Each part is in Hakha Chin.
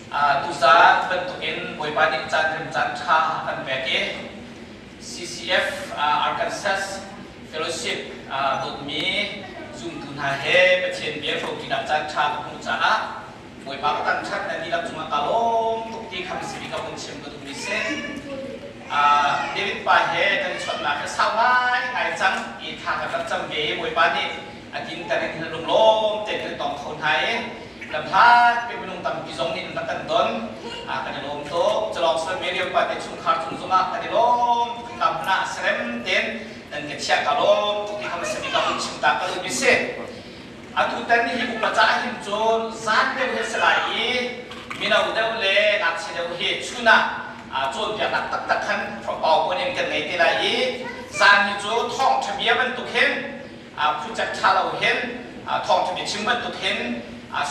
Tuzaan bantukin Bawipa nih caan rem caan ṭha a kan pek i CCF Arkansas Fellowship dawtmi zumtu hna he Pathian bia hrawmṭinak caan ṭha ka hmuh caah Bawipa ka thangṭhat nan dihlak cungah kaa lawm tuk ti kha hmasabik ah vun chim ka duhmi si. David pa he kan i chawnhnak hi sau ngaingai cang i thla kan rak cam ve i Bawipa nih a dinter in hin lunglawm tein kan tong kho hna i lamhlat pe minung tampi zong nih an rak kan don. Kan i lawm tuk. Culawng sal Miriam pa te chungkhar cung zongah kan i lawm tuk. Hika hmun ah serem tein nan ka chiah ka lawm tuk ti kha hmasabik ah vun chim ta ka duhmi si. Atutan hi upa ca hin cun zan deuh hi a si lai i mino deuh le ngakchia deuh hi chun ah cawnpiaknak taktak khan PowerPoint in kan ngei te lai i zan hi cu thawngṭha bia bantuk hin phucek ṭha lo hin thawngṭha bia chim bantuk hin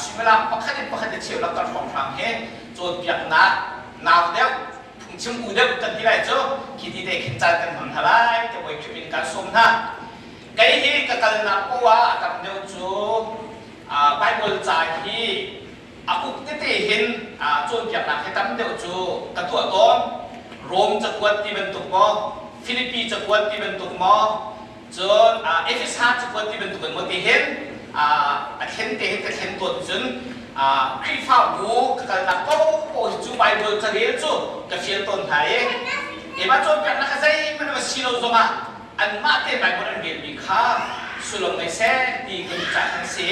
suimilam pakhat in pakhat i cheu lakter hrawnghrang hi cawnpiaknak nau deuh phungchim u deuh kan ti lai cu khi ti te khin caan kan hmang hna lai ti Bawi Khrih min kan sawm hna. Kei hi ka kalnak poah ah a tam deuh cu Baibal ca hi a uk tete hin cawnpiaknak hi tam deuh cu ka tuah tawn. Rom cakuat ti bantuk maw, Filipi cakuat ti bantuk maw, cun Efesa cakuat ti bantuk in maw ti hin a thlen te hin ka thlen tawn cun Khrihfabu ka kalnak paohpaoh hi cu Baibal carel cu ka fial tawn hna i keimah cawnpiaknak kha zeihmanh a si lo zongah anmah te Baibal an relmi kha sullam ngei seh ti ka duh caah khan a si.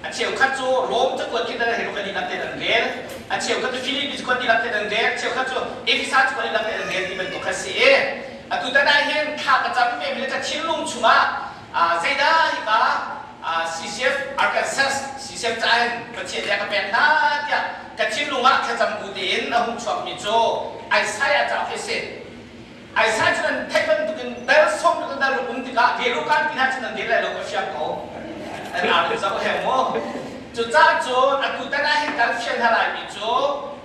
A cheukhat cu Rom cakuat khi dan he kan dihlak tein an rel. A cheukhat cu Filipi cakuat dihlak tein an rel. Cheukhat cu Efesa cakuat dihlak tein an rel ti bantuk kha a si i atu tan ah hin thla ka cam ve mi le ka thinlung chungah zeidah hika CCF Arkansas CCF caah hin Pathian nih a ka pek hna tiah ka thinlung ah thlacam bu tein a hung chuakmi cu Isaiah cauk hi a si. Isaiah cu nan theih bantukin dal sawm le dal ruk um tikah Verukan ti hna cu nan rel lai lo ka fiang ko. Nan ar in zoh heng mu. Cucaah cun atu tan ah hin kan fian hna laimi cu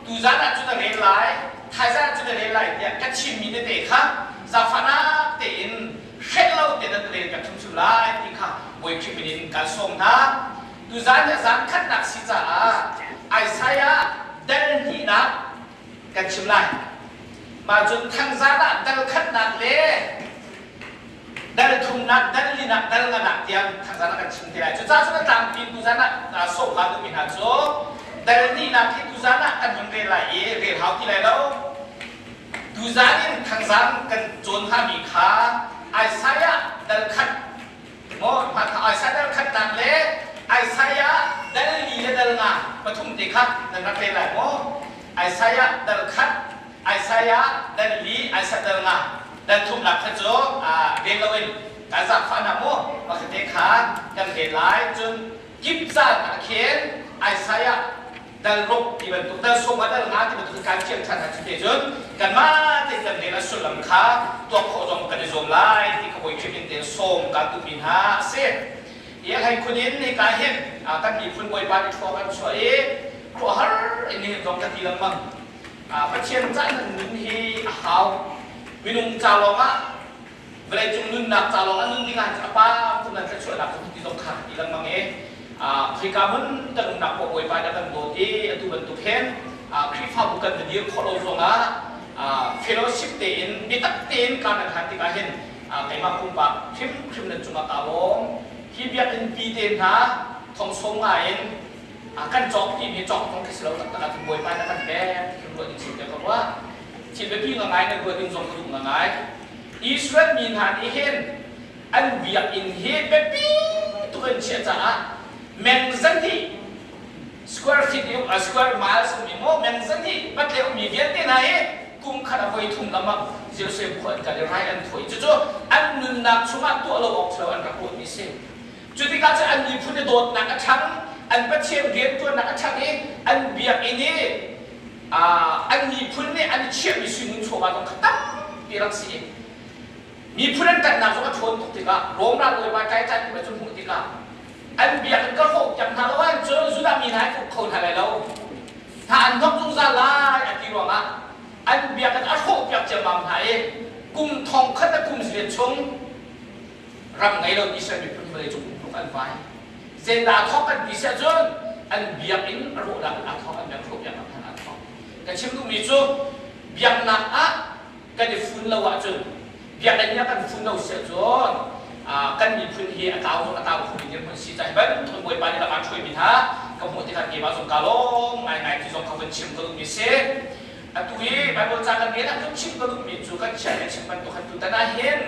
tuzan ah cun a rel lai, thaizan ah cun a rel lai tiah ka chimmi tete kha zaangfahnak tein hrelh lo tein nan rel piak hrimhrim lai ti kha Bawi Khrih min in kan sawm hna. Tuzan hi zan khatnak si caah Isaiah dal hnihnak kan chim lai. Mah cun thangzan ah dal khatnak le dal thumnak, dal linak, dal nganak tiang thangzan ah kan chim te lai. Cucaah cun a tlangpi tuzan ah sawm kaa duhmi hna cu dal nihnak hi tuzan ah kan hun rel lai i rel hau ti lai lo. Tuzan in thangzan kan cawn hngami kha Isaiah dal khat Maw Isaiah dal khatnak le Isaiah dal li le dal nga pathum te kha nan rak rel lai maw? Isaiah dal khat, Isaiah dal li, Isaiah dal nga, dal thumnak kha cu rel loin kan zaangfah hna maw? Pakhat te kha kan rel lai. Cun kip zan ah khin Isaiah dal ruk ti bantuk dal sawm ah dal nga ti bantuk kan thiam ṭhan ah cuti cun kanmah tein kan rel a sullam kha tuak khawh zong kan i zuam lai ti ka bawi Khrih min tein sawm kaan duhmi hna a si. Hi a hlei khun in hika hin kan miphun Bawipa nih thlua kan chuah i khuahar in nihin zong ka ti lengmang. Pathian cah nan nun hi a hau. Minung ca lawngah vawleicung nunnak ca lawng ah nun ding ah a pa tuk nan thluachuahnak cu ti zong kha ti lengmang i khika hmun kan umnak poah Bawipa nih a kan dawt i atu bantuk hin Khrihfabu kan va dir khawh lo zongah fellowship tein biatak tein kaan nan han tikah hin keimah pumpak hrimhrim nan cungah kaa lawm. Hi biakinn pi te hna thong sawm ngai in kan cawk timi cawk thong khi si lo taktak ahcun Bawipa nih a kan pek ti ruah ding si te ka ruah. Thil biapi ngai na ruah ding zong ka duh ngai. Israel mi hna nih hin an biakinn hi biapi tuk an chiah caah meng zahnih square feet i square miles ummi maw meng zahnih patle ummi vialte hna hi kum khat a voi thum lamang Jerusalem khua an kal i rai an thawi cucu an nunnak chungah tuah lo awk thilo an rak ruahmi si cu tikah cun an miphun i dawtnak a ṭhang an Pathian rianṭuannak a ṭhang i an biakinn i an miphun nih an i chiahmi suingun chawva zong kha tampi rak si i miphun an ṭanhnak zong a ṭhawn tuk tikah Rom ralbawipa ṭaiṭan kum cu hmuh tikah an biakinn ka hrawh piak hna lo ahcun Judah mi hna an uk kho hna lai lo hna an hnok zungzal lai a ti ruangah an biakinn a hrawh piak ciammam hna i kum thong khat le kum riat chung ram ngei lo Israel miphun vawlei cung tluk an vai Zeidah thawk an ti si ahcun an biakinn a rawhnak in aa thawk an biak hrawh biaknak khan aa thawk. Ka chim duhmi cu biaknak ah kan i fun lo ahcun, biakinn ah kan fun lo si ahcun kan miphun hi a tlau zong a tlau khomi dirhmun si ca hi bantuk Bawipa nih lam aa hruaimi hna ka hmuh tikah keimah zong kaa lawm ngaingai ti zong kha vun chim ka duhmi si. Atu hi Bible ca kan rel ahcun chim ka duhmi cu kan chiah le chim bantuk han tutan ah hin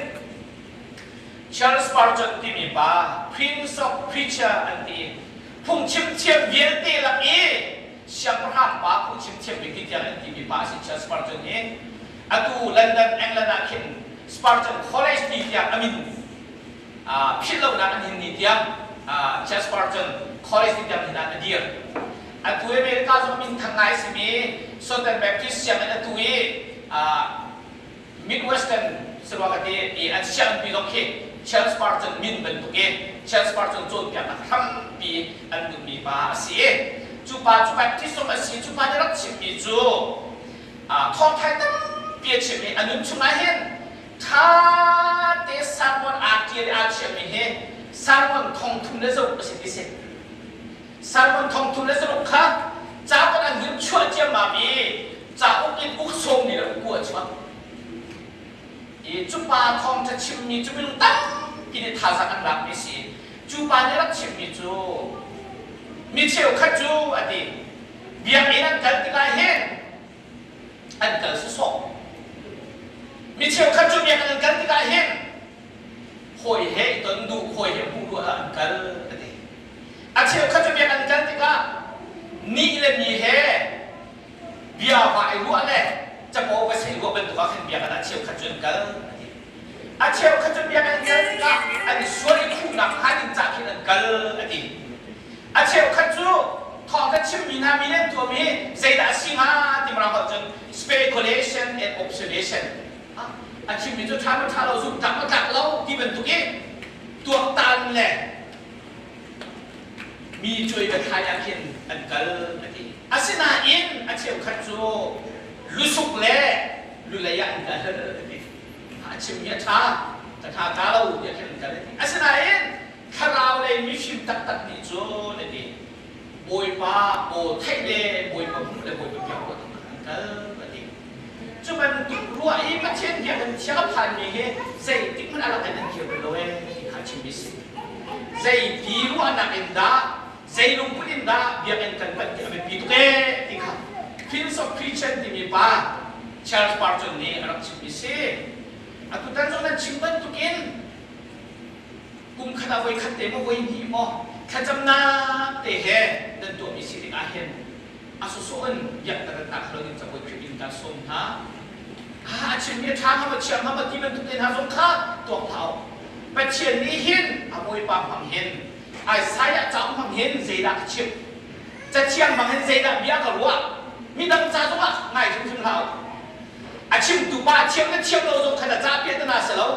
Charles Spurgeon timi pa Prince of Preacher an ti, phungchim thiam vialte lak i siangpahrang pa phungchim thiam bik ti tiang an timi pa a si. Charles Spurgeon hi atu London, England ah khin Spurgeon College ti tiang a min philh lonak an hin ni tiang Charles Spurgeon College ti tiang hin ah a dir. Atu America zong min thang ngai simi Southern Baptist sianginn atu i Midwestern saruak a ti i an siangpi zong khi Charles Spurgeon min bantuk i Charles Spurgeon cawnpiaknak hrampi an bunhmi pa a si i cu pa cu Baptist zong a si. Cu pa nih rak chimmi cu thawngthai tampi a chim i a nun chungah hin ṭha te sermon aa ṭial i aa chiahmi hi sermon thongthum le zoh a si ti si. Sermon thongthum le zaruk kha cauk an hun chuah ciammam i cauk in uk sawm ni le uk a chuak. I cu pa thawngṭha chimmi cu minung tampi nih thazaang an lakmi si. Cu pa nih rak chimmi cu mi cheukhat cu a ti, biakinn an kal tikah hin an kal sawsawh. Mi cheukhat cu biakinn an kal tikah hin hawi he i ton duh, hawi he hmuh duh ah an kal a ti. A cheukhat cu biakinn kal tikah ni le mi he bia va i ruah le capo va seh ruah bantuk ah khin biakinn ah cheukhat cu an kal a ti. A cheukhat cu biakinn kal tikah an i sual i khuhnak hnga ding cah khin an kal a ti. A cheukhat cu thawng kan chimmi hna mi nih an tuahmi zeidah a si hnga ti mirang holh cun speculation and observation, a chimmi cu ṭha maw ṭha lo, zumh tlak maw tlak lo ti bantuk i tuaktan le mi cuai biathai ah khin an kal a ti. Asinain a cheukhat cu lusuk le lulei ah an kal a ti. A chimmi a ṭha, ka ṭha ta lo tiah khin an kal a ti. Asinain thlarau lei mifim taktak nih cun a ti, Bawipa aw theih le Bawipa hmuh le Bawipa biak ruah an kal a ti. Cu bantuk ruah i Pathian biakinn thiang a phanmi hi zeitik hmanh a rak in an kir bal lo ee ti kha chimmi si. Zeiti ruahnak in dah, zei lungput in dah biakinn kan panh ti a biapi tuk ee ti kha Prince of Christian timi pa Charles Spurgeon nih a rak chimmi si. Atutan zong nan chim bantukin kum khat ah voi khat te maw voi hnih maw thlacamnak te he nan tuahmi si ding ah hin a sawsawh in biak na rat kha lo ding cabuai Khrih in kaan sawm hna. A chimmi a ṭha hnga maw chia hnga maw ti bantuk te hna zong kha tuak hlah u. Pathian nih hin a Bawipa hmang hin Isaiah cauk hmang hin zeidah ka chimh? Cathiang hmang hin zeidah bia ka ruah? Midang ca zongah ngai hrimhrim hlah u. A chimtu pa a thiam le thiam lo zong kha na ca piah na si lo.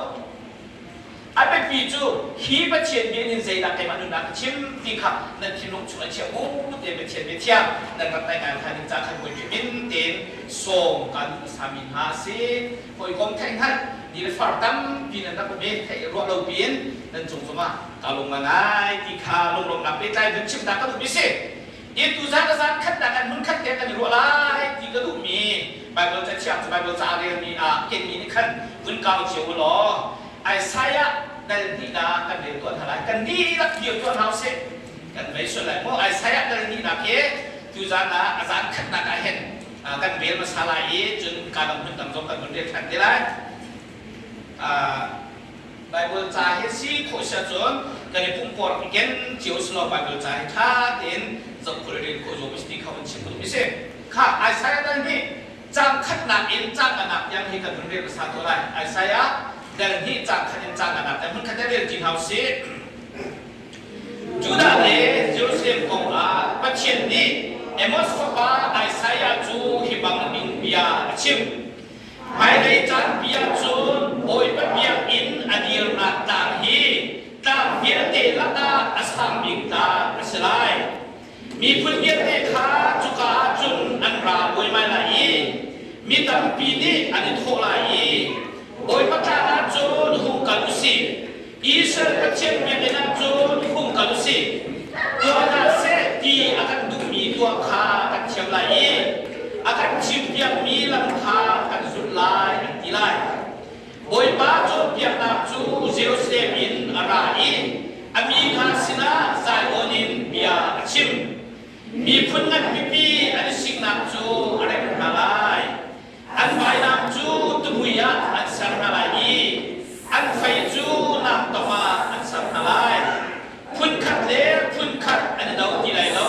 A biapi cu hi Pathian bia nih zeidah keimah nunnak a chim ti kha nan thinlung chung a chiah bu te Pathian bia thiang nan rak ngai ngai kha ning ca khan hawi min tein sawm kaan duh hmasami hna a si. Hawikom theihhngalh ni le far tampi nan rak um i theih ruah lo piin nan cung zongah kaa lung ngai ti kha lunglawmhnak pehtlai vun chim ta ka duhmi si. I tuzan a zan khatnak an hmun khat te kan i ruah lai ti ka duhmi Baibal cathiang cu Baibal ca a relmi ah kenmi nih khan vun kau cio u law Isaiah dal hnihnak kan rel tuah hna lai. Kan dihlak dir tuah hna usih. Kan vei sual lai maw? Isaiah dal hnihnak hi tuzan ah a zan khatnak ah hin kan rel hmasa lai i cun ka dang hmun dang zong kan vun rel ṭhan te lai. Baibal ca hi si khawh si ahcun kan i pumh ken cio si law Baibal ca hi ṭha tein zohkhul rel khawh zuam ti kha vun chim ka duh si. Kha Isaiah dal nih caang khatnak in caang nganak tiang hi kan vun rel hmasa tuah lai. Isaiah dal hnih caang khat in caang nganak tiang hmun khat rel ṭi hna usih. Judah le Jerusalem kong ah Pathian nih Amos fapa Isaiah cu hi bang in bia a chim. Hmailei caanpi ahcun Bawipa biakinn a dirnak tlang hi tlang vialte lakah a sang bik tlang a si lai. Miphun vialte kha cuka ahcun an ra luaimai lai i mi tampi nih an i thawh lai i Bawipa tlang ahcun hung kal u sih. Israel Pathian biakinn ahcun hung kal u sih. Tuah hna seh ti a kan duhmi tuah kha kan thiam lai i a kan thim. A mi hna sinah Zion in bia a chim. Miphun ngan pipi an i siknak cu a rem hna lai. An vainam cu tuhmui ah an ser hna lai i an fei cu namtong ah an ser hna lai. Phunkhat le phunkhat an i do ti lai lo.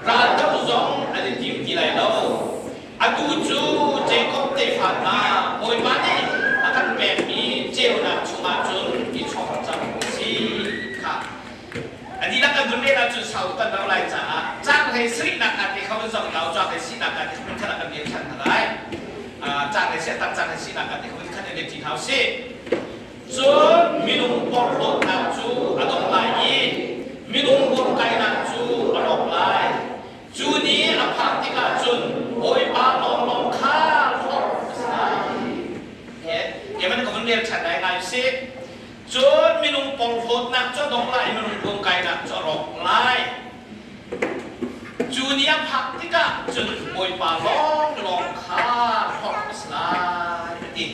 Raldoh zong an i tim ti lai lo. Atu cu Jakob tefa hna Bawipa nih a kan pekmi ceunak chungah cun i chawk cang u sih kha. A dihlak kan vun rel ahcun sau kan rau lai caah caang hlei sarihnak aa te kha vun zoh hna u, caang hlei sinak aa te kha hmunkhat ah kan rel ṭhan hna lai. Caang hlei si a tak caang hlei sinak aa te kha vun khat in rel ṭi hna u sih. Cun minung porhlawtnak cu a dong lai i minung buangkainak cu a rawk lai. Cu ni a phak tikah cun Bawipa lawnglawng kha hlorh a si lai. Okay. Ka vun rel ṭhan lai ngai usih. Cun minung porhlawtnak cu a dong lai i minung buangkainak cu a rawk lai. Cu ni a phak tikah cun Bawipa lawnglawng kha hlorh a si lai, a ti.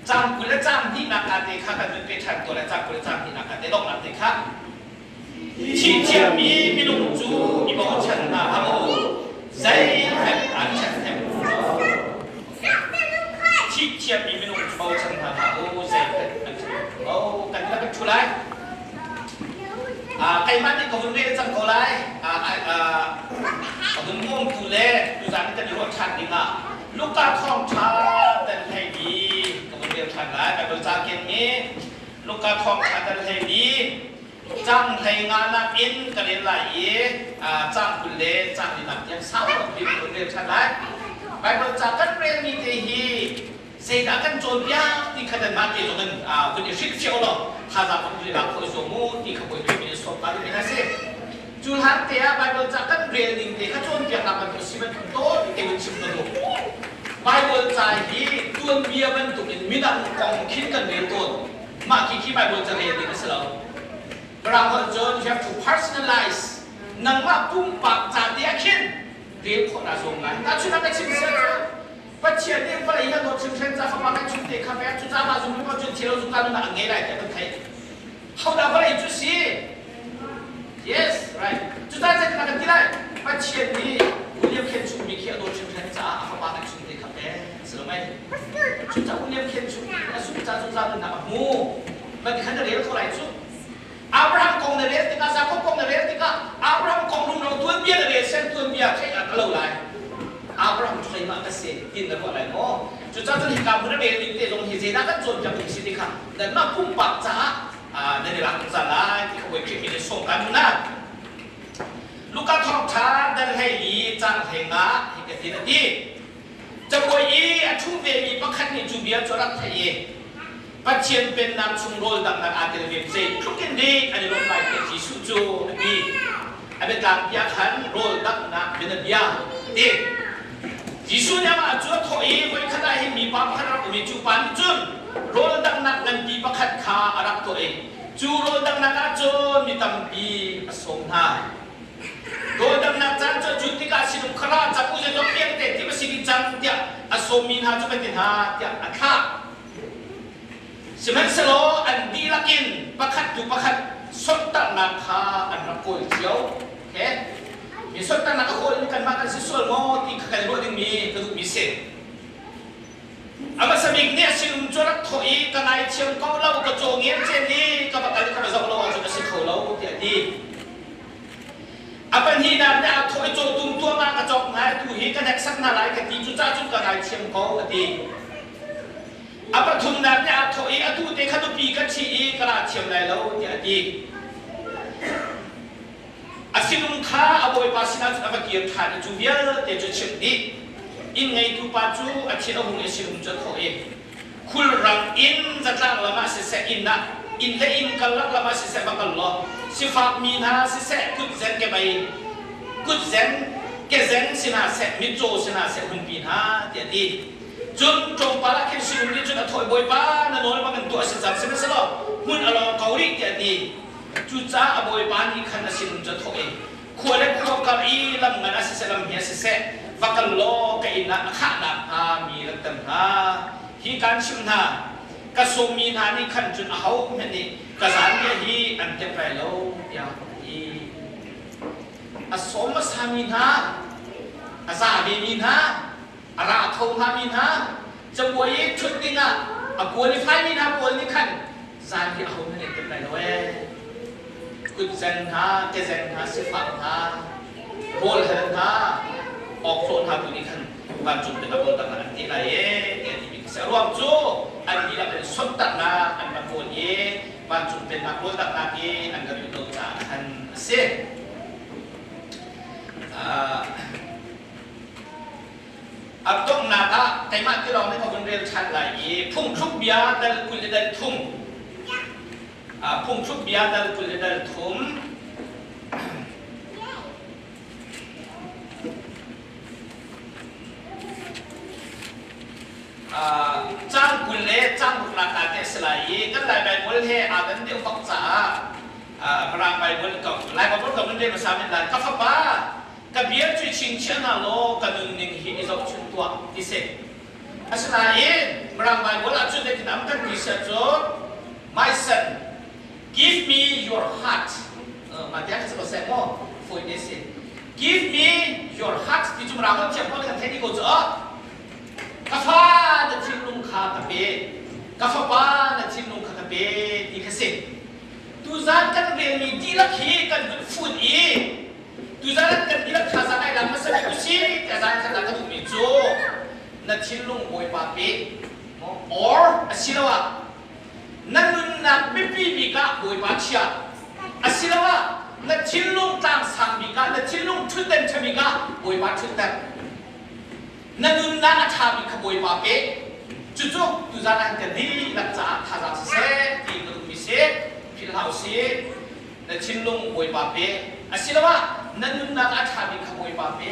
Caang 20 le caang hnihnak ah te kha kan vun pe ṭhan tuah le caang 20 le caang hnihnak ah te donghnak te kha Thih ciami minung cu i bochan hna hlah u, zeihmanh an ṭhathnem lo. Thih ciami minung cu bochan hna hlah u, zeihmanh an ṭhathnem lo. Kan la kan ṭhu lai. Keimah nih ka vun rel cang ko lai. A vun bawmtu le tuzaan kan i ruah ṭhan dingah Luka thawngṭha dan hlei mi ka vun rel ṭhan lai. Baibal ca kenmi Luka thawngṭha dan hlei mi Cang hlei nga nak in ka rel lai i cang 20 le cang linak tiang sau tuk in kan rel ṭhan lai. Baibal ca kan relmi te hi zeidah kan cawnpiak ti kha nanmah te zong in vun i hrilhfiah u law thazaang kan vun i lak khawh i zuam u ti kha Bawipa min in sawm ta duhmi hna si. Cu hlan te ah Baibal ca kan rel ning te kha cawnpiaknak bantuk si bantuk tawn te vun chim ka duh. Baibal ca hi tuanbia bantuk in midang kong khin kan rel tawn. Mah khi khi Bible carel ding a si lo. Mirang holh cun you have to personalize. Nangmah pumpak ca te ah khin rel khawh naa zuam lai. Tahchunhnak ka chim sia cu Pathian nih vawlei hi a dawt hrimhrim ca fapa kan chung te kha pek cu ca mah zung ko cun thil zungzal nunnak a ngei lai tiah kan theih. Hodah vawlei cu si? Yes, right. Cucaah zeitindah kan ti lai? Pathian nih William Khen chungmi khi a dawt hrimhrim caah a fapa kan chung te kha pek. Si lo mei? Cucaah William Khen chungmi nih a sung ca zungzal nunnak a hmu. Mah ti khan na rel kho lai cu. Abraham kong na rel tikah, Jacob kong na rel tikah, Abraham kong rumro tuanbia na rel sen tuanbia theih ah ka lo lai. Abraham cu keimah ka si tin na ruah lai maw? Cucaah cun hika hmun a rel ning te zong hi zeidah kan cawnpiak ding si ti kha nanmah pumpak caah nan i lak zungzal lai ti kha Bawi Khrih min in sawm kaan duh na. Luka thawngṭha dal hlei i cang hlei nga hi ka tin a ti. Cabuai i a ṭhu vemi pakhat nih cu bia cu a rak theih i Pathian pennak chung rawl danghnak aa tel ve zeitluk in dik an i lawmh lai tiah Jesuh cu a ti. A biatlang bia khan rawl danghnak bianabia a ti. Jesuh nih amah cu a thawh i voikhat ah hin mipa pakhat a rak um i cu pa nih cun rawl danghnak nganpi pakhat kha a rak tuah i cu rawl danghnak ah cun mi tampi a sawm hna. Rawl danghnak caan cu a cut tikah sinum kha ra cang u zeizong piangte tim a si dih cang tiah a sawmmi hna cu kan ti hna tiah a thlah. Sihmanhsehlaw an dihlak in pakhat hnu pakhat sonhtarhnak kha an rak kawl cio. Okay? Mi sonhtarhnak a kawl in kanmah kan si sual maw ti kha kan ruah dingmi ka duhmi si. A hmasa bik nih a sinum cu a rak thawh i ka ngaithiam ko lo, ka caw ngel cen i ka va kal i ka va zoh lo ahcun a si kho lo tiah a ti. A pahnihnak nih aa thawh i cawtum tuam ah ka cawk hna i tu hi ka hneksak hna lai ka ti cucaah cun ka ngaithiam ko a ti. A pathumnak nih aa thawh i atu te kha nupi ka ṭhi i ka ra thiam lai lo tiah a ti. A sinum kha a bawipa sinah cun a va kir ṭhan i cu vialte cu chimh dih. Inn ngeitu pa cu a thin a hung i a sinum cu a thawh i khulrang in zatlang lam ah siseh inn ah inn le inn karlak lam ah siseh va kal law sifakmi hna siseh kutzen kebei kutzen kezen si hna seh mitcaw si hna seh hunpi hna tiah a ti. Cun tlawmpal ah khin sinum nih cun a thawh i Bawipa na nawl bangin tuah a si cang sihmanhsehlaw hmun a lawng ko rih tiah a ti. Cucaah a bawipa nih khan a sinum cu a thawh i khua le khua kar i lam ngan ah siseh lam hi ah siseh va kal law ka inn ah a khahnak hnga mi rat ter hna. Hi kaan chimh hna, ka sawmmi hna nih khan cun ahohmanh nih Ka zanriah hi an tep lai lo tiah a ti. A sawm hmasa mi hna, a za vemi hna, a ra kho hngami hna, cabuai i ṭhut dingah a qualify mi hna pawl nih khan zanriah aho nan tep lai lo ee. Kutzen hna, kezen hna, sifak hna, rawl hal hna, awkhlawh hna tu nih khan vancung biatak rawl an ti lai ee tiah timi khi si. A ruang cu an dihlak in sonhtarhnak an rak kawl i vancung pennak rawl taknak i an rak duh lo caah khan a si. A donghnak ah keimah ti lawng nih ka vun rel ṭhan lai i phungthluk bia dal 20 le dal thum phungthluk bia dal 20 le dal thum Caang 20 le caang ruknak hna te a si lai i kan Lai Baibal he aa dan deuh bak caah Mirang Baibal ka Lai Baibal ka vun rel hmasa men lai. Ka fapa, ka bia cu chingchiah hna law ka nunning hi i zohchun tuah ti si. Asinain Mirang Baibal ahcun zeitin am kan ti siah cun My son, give me your heart. Mah tiang ka seh maw? Fawi te si. Give me your heart ti cu Mirang holh thiam pawl kan theih dih ko cu. Ka fa na thinlung kha ka pe. Ka fapa na thinlung kha ka pe ti kha si. Tuzan kan relmi dihlak hi kan vun fun i tuzan kan dihlak thazaang ai lam hmasa bik usih tiah zan khat ah ka duhmi cu na thinlung Bawipa pe or asiloah na nunnak biapi bik ah Bawipa chia asiloah na thinlung tlangsang bik ah na thinlung ṭhutden ṭha bik ah Bawipa ṭhutter na nunnak a ṭha bik kha Bawipa pe cucu tuzan ah kan dihlak caah thazaang siseh ti ka duhmi si philh hlah usih na thinlung Bawipa pe asiloah na nunnak a ṭha bik kha Bawipa pe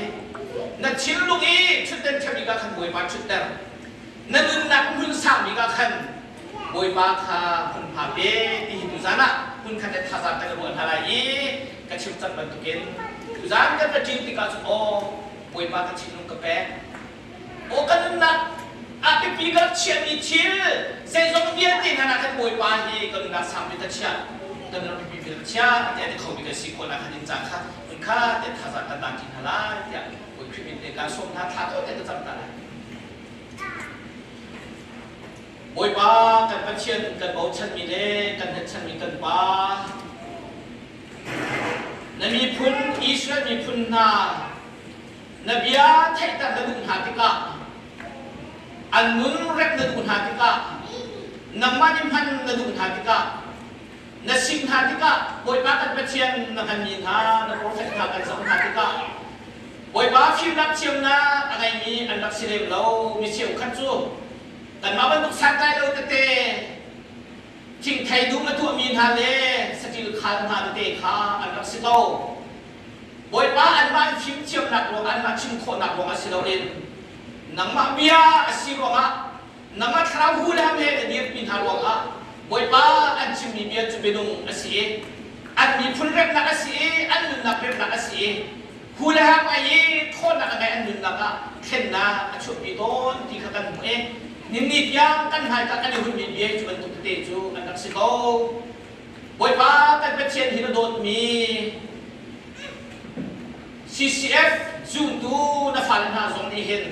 na thinlung i ṭhutden ṭha bik ah khan Bawipa ṭhutter na nunnak hmun sang bik ah khan Bawipa kha hmunhma pe ti hi tuzan ah hmunkhat le thazaang kan i ruah hna lai i ka chim cang bantukin tuzan kan va ṭin tikah cun aw Bawipa ka thinlung ka pek aw ka nunnak ah biapi ka rak chiahmi thil zeizong vialte hna ah khan Bawipa hi ka nunnak sang bik ka chiah ka nunnak biapi bik ka chiah tiah ti khomi kan si khawhnak khan in caan kha hmunkhat te thazaang kan daan ṭi hna lai tiah Bawi Khrih min te kaan sawm hna thla tawi te ka cam ta lai. Bawipa kan Pathian kan bochanmi le kan hngatchanmi kan Pa na miphun Israel miphun hna na bia theihter na duh hna tikah an nun rek na duh hna tikah nangmah nih hman na duh hna tikah na sik hna tikah Bawipa kan Pathian na hmanmi hna na profet hna kan zoh hna tikah Bawipa fimnak thiamnak a ngeimi an rak si lem lo. Mi cheukhat cu kanmah bantuk santlai lo tete thingthei dum a tuahmi hna le saṭil khal hna tete kha an rak si ko. Bawipa anmah an fimthiamnak ruang anmah chim khawhnak ruangah si loin nangmah bia a si ruangah nangmah thlarau hu le ham he na dirpi hna ruangah Bawipa an chimmi bia cu bianung a si i an miphun remnak a si i an nunnak remnak a si i Hu le hang ai i ṭhawnnak a ngeih an nunnak ah thlennak a chuahpi tawn ti kha kan hmuh i ninni tiang kan hmaika kan i hunmi bia cu bantuk tete cu an rak si ko. Bawipa kan Pathian hi na dawtmi CCF zumtu na fale hna zong nih hin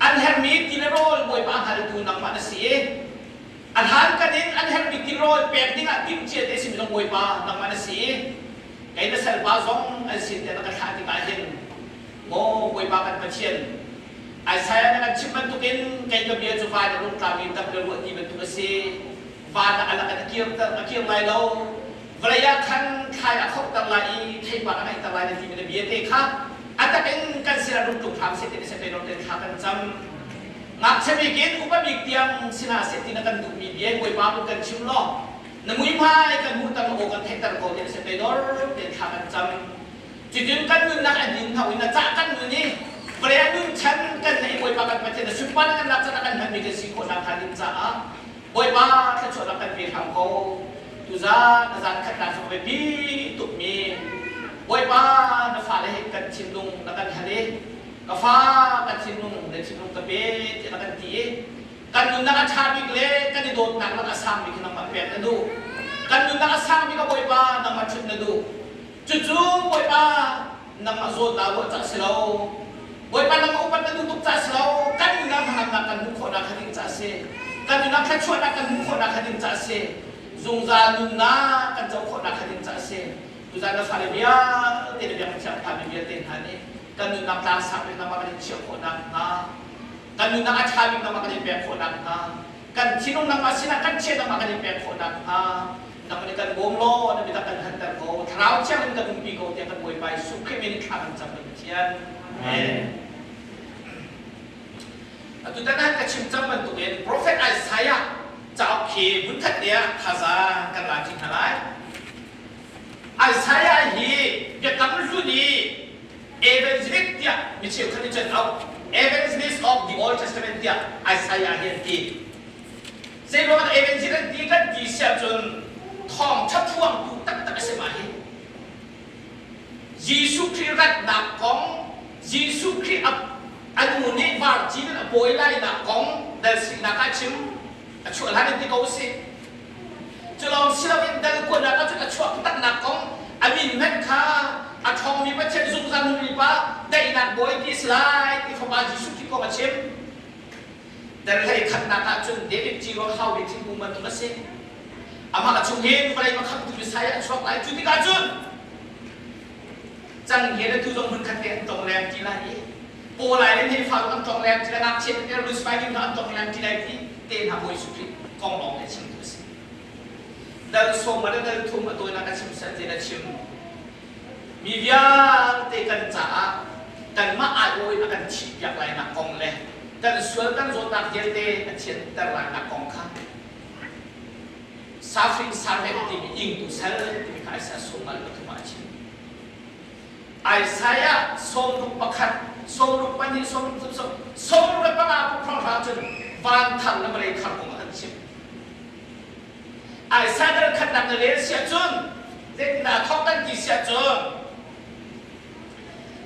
an herhmi ti le rawl Bawipa hngaltu nangmah na si i a hlankan in an herhmi ti rawl pek dingah timhcia te simi zong Bawipa nangmah na si i Kei na salpa zong an sin te na ka thlah tikah hin maw Bawipa kan Pathian Isaiah na kan chimh bantukin kei ka bia cu van a rung tlami dap le ruah ti bantuk a si. Van ah a lak in a kirter a kir lai lo. Vawlei ah khan thlai a khohter lai i theipar a ngeihter lai na timi na bia te kha a tak in kan sinah rung tlung hram seh ti na seh te thla kan cam. Ngakchia bik in upa bik tiang sinah seh ti na kan duhmi bia Bawipa mun kan chim law Na muihmai kan hmuhter aw kan theihter ko ti a si toidor tein thla kan cam. Cutin kan nunnak a din hna in na cah kan nun i vawlei ah nun chan kan neih Bawipa kan Pathian na sunparnak kan lak can ah kan hmanmi kan si khawh nakhnga ding caah Bawipa thluachuahnak kan pe hram ko. Tuzan na zan khatnak cu a biapi tukmi Bawipa na fale he kan thinlung na kan hal i ka fa ka thinlung na thinlung ka pe tiah na kan ti i Kan nunnak a ṭha bik le kan i dawtnak lak a sang bik hi nangmah pek na duh. Kan nunnak a sangmi ka Bawipa nangmah ṭhut na duh. Cucu Bawipa nangmah zawtnak ruah cah si lo. Bawipa nangmah upat na duh tuk cah si lo. Kan nunnak hnangamnak kan hmuh khawhnak kha ding cah si. Kan nunnak thluachuahnak kan hmuh khawhnak kha ding cah si. Zungzal nunnak kan co khawhnak kha ding cah si. Tuzan na fale vialte le biakinn thiang phanmi vialte hna nih kan nunnak tlang sang bik nangmah kan in chiah khawhnak hnga, kan nunnak a ṭha bik nangmah kan in pek khawhnak hnga, kan thinlung nangmah sinah kan chiah nangmah kan in pek khawhnak hnga, nangmah nih kan bawm law na biatak kan hanter ko, Thlarau Thiang in kan umpi ko tiah kan Bawipa Jesuh Khrih min in thla kan cam kan Pathian. Amen. Atutan ah ka chim cang bantukin Prophet Isaiah cauk khi hmunkhat te ah thazaang kan la ṭi hna lai. Isaiah hi biakam hlun i evangelist tiah mi cheukhat nih cun auh. Evangelist of the Old Testament tiah Isaiah hi an ti. Zeiruangah evangelist an ti kan ti siah cun thawngṭha phuangtu taktak a si mah hi. Jesuh Khrih ratnak kong, Jesuh Khrih a nu nih varcin in a pawi lainak kong dal sinak ah chim a chuah hlan in ti ko usih. Cu lawng si loin dal kuanak ah cun a chuah taknak kong a min hmanh kha a ṭhawngmi Pathian zungzal nunmi pa daihnak bawi ti a si lai ti Fapa Jesuh Khrih kong a chim. Dal hlei khatnak ah cun David ci ruang haumi thingkung bantuk a si. Amah chung hin vawlei makhamtu Messiah a chuak lai. Cu tikah cun cang he le tu zong hmun khat te an tong leng ti lai i paw lai le nih fa an tong leng ti lai ngakchia te Lucifer hna an tong leng ti lai ti te hna Bawi Jesuh Khrih kong lawng te chim tu a si. Dal sawm le dal thum a tawinak a chim sel te na chim. Mi vialte kan caah kanmah aiawh in a kan thihpiak lainak kong le kan sual kan zawtnak vialte a thianter lainak kong kha Suffering servant timi ingtu sal timi kha Isaiah 53 ah a chim. Isaiah 61, 62, 63, 65 hrawnghrang cun van thar le vawlei thar kong a kan chim. Isaiah dal khatnak na rel siah cun zeitindah thawk kan ti siah cun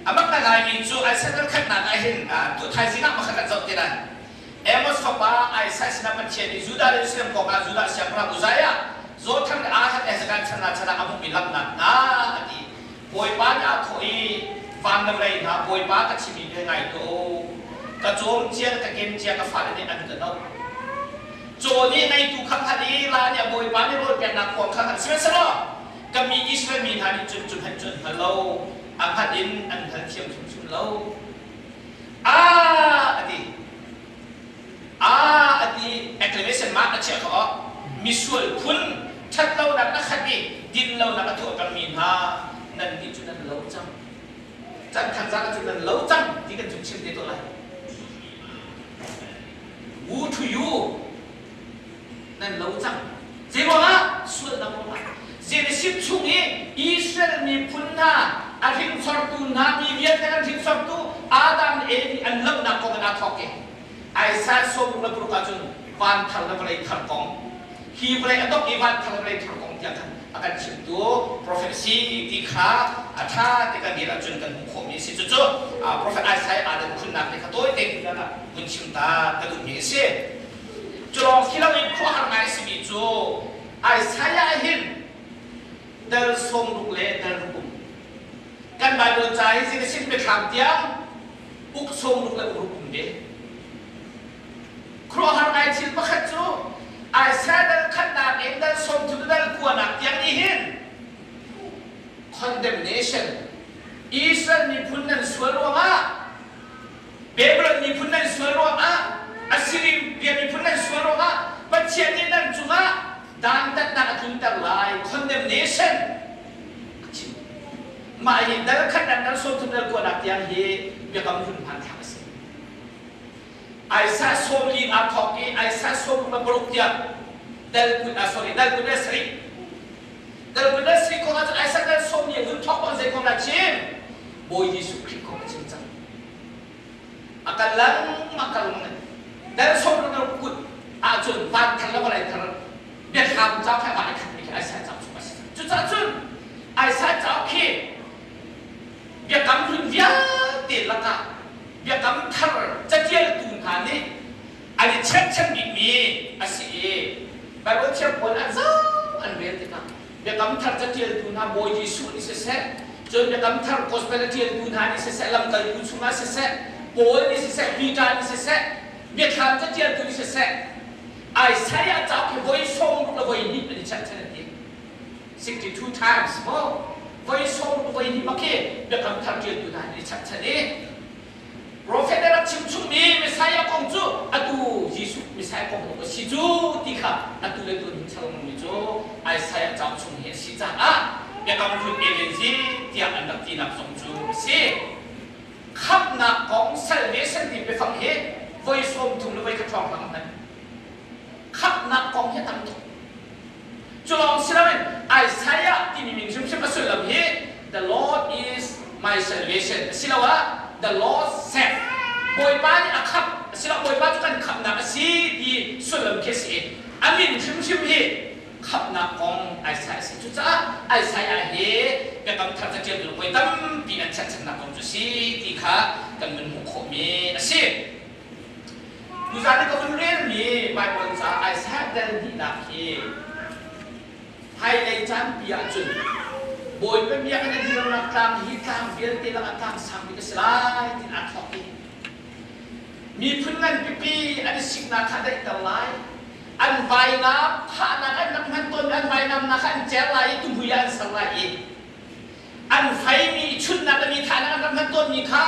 a mak ngaimi cu Isaiah dal khatnak ah hin thaizing ah makhat kan zoh te lai. Amos fapa Isaiah sinah Pathian nih Judah le Jerusalem kong ah Judah siangpahrang Uzziah, Jotham le Ahaz le Hezekiah chan hna chan ah a hmuhmi lamnak hna a ti. Bawipa nih aa thawh i van le vawlei hna Bawipa ka chimmi bia ngai tuah u. Ka cawm cia le ka kem cia ka fale nih an ka doh. Caw nih ngeitu kha hngalh i la nih a bawipa nih rawl peknak kuang kha hngalh sihmanhsehlaw ka mi Israel mi hna nih cun cu hmanh cu an hngal lo, a hngalh in an hngal thiam hrimhrim lo. A a ti. A a ti acclamation mark a chiah kha awk. Misual phun ṭhatlonak a khat i dinlonak a tuah pengmi hna nan nih cu nan lo cang. Can khat zan cu nan lo cang ti kan cu chim te tuah lai. Woe to you nan lo cang. Zeiruangah sualnak ruangah Genesis chung i Israel miphun hna a hringsortu hna mi vialte an hringsortu Adam le Eve an lohnak kong in aa thawk i Isaiah 66 ahcun van thar le vawlei thar kong hi vawlei a dongh i van thar le vawlei thar kong tiah khan a kan chimtu prophet a si ti kha a ṭha ti kan rel ahcun kan hmuh khawhmi a si. Cucu prophet Isaiah aa dan khunnak te kha tawi tein vun chim ta ka duhmi a si. Culawng si loin khuaruahhar ngai a simi cu Isaiah hin dal 60 le dal ruk um. Kan Baibal ca hi Genesis biathlam tiang uk 60 le uk ruk um ve. Khuaruahhar ngai thil pakhat cu Isaiah dal khatnak in dal 30 dal kuanak tiang nih hin condemnation Israel miphun nan sual ruangah Babylon miphun nan sual ruangah Assyrian miphun nan sual ruangah Pathian nih nan cungah dantatnak a tlunter lai condemnation a chim. Mah hi dal khat dal 30 dal kuanak tiang hi biakam hlun hmanthlak a si. Isaiah 40 aa thawk i Isaiah 66 tiang dal kut ah sorry dal kut le sarih dal kut le sarih kong ah cun Isaiah dal 40 a vun thawk bang zei kong dah chim Bawi Jesuh Khrih kong a chim cang. A kal lengmang kal lengmang dal sawm le kut ahcun van thar le vawlei thar biathlam ca kha van a khatmi khi Isaiah cauk chung a si. Cucaah cun Isaiah cauk khi biakam hlun vialte lakah biakam thar catialtu hna nih an i cherhchan bikmi a si i Baibal thiang pawl an zau an rel tikah. Biakam Thar caṭialtu hna Bawi Jesuh nih siseh, cun Biakam Thar Gospel a ṭialtu hna nih siseh, lamkaltu chungah siseh, Paul nih siseh, Peter nih siseh, Biathlam caṭialtu nih siseh, Isaiah cauk hi voi 60 le voi hnih an i cherhchan an ti. 62 times maw? Voi 60 voi hnih bak hi Biakam Thar ṭialtu hna nih an i cherhchan i Profet a rak chimchungmi Messiah kong cu atu Jesuh Messiah kong a si cu ti kha atu le tu an changmi cu Isaiah cauk chung hi a si caah Biakam Hlun Evanzi tiah an rak tinak zong cu a si. Khamhnak kong salvation ti biafang hi voi 30 le voi khat hrawng hlang hman. Khamhnak kong hi a tam tuk. Cu lawng si loin Isaiah timi min hrimhrim a sullam hi The Lord is my salvation asiloah The Lord save. Bawipa nih a khamh asiloah Bawipa cu kan khamhnak a si ti sullam khi a si i a min hrimhrim hi khamhnak kong Isaiah a si. Cucaah Isaiah hi Biakam Thar caṭialtu voi tampi an cherhchannak kong cu si ti kha kan vun hmuh khawhmi a si. Tuzaan i ka vun relmi Baibal ca Isaiah dal hnihnak hi hmailei caanpi ahcun Bawipa biakinn a dirnak tlang hi tlang vialte lakah tlang sang bik a si lai tiin aa thawk i miphun ngan pipi an i siknak kha a daihter lai. An vainam thahnak an rak hman tawnmi an vainamnak kha an cer lai i tuhmui ah an ser lai i An feimi chunnak le mi thahnak an rak hman tawnmi kha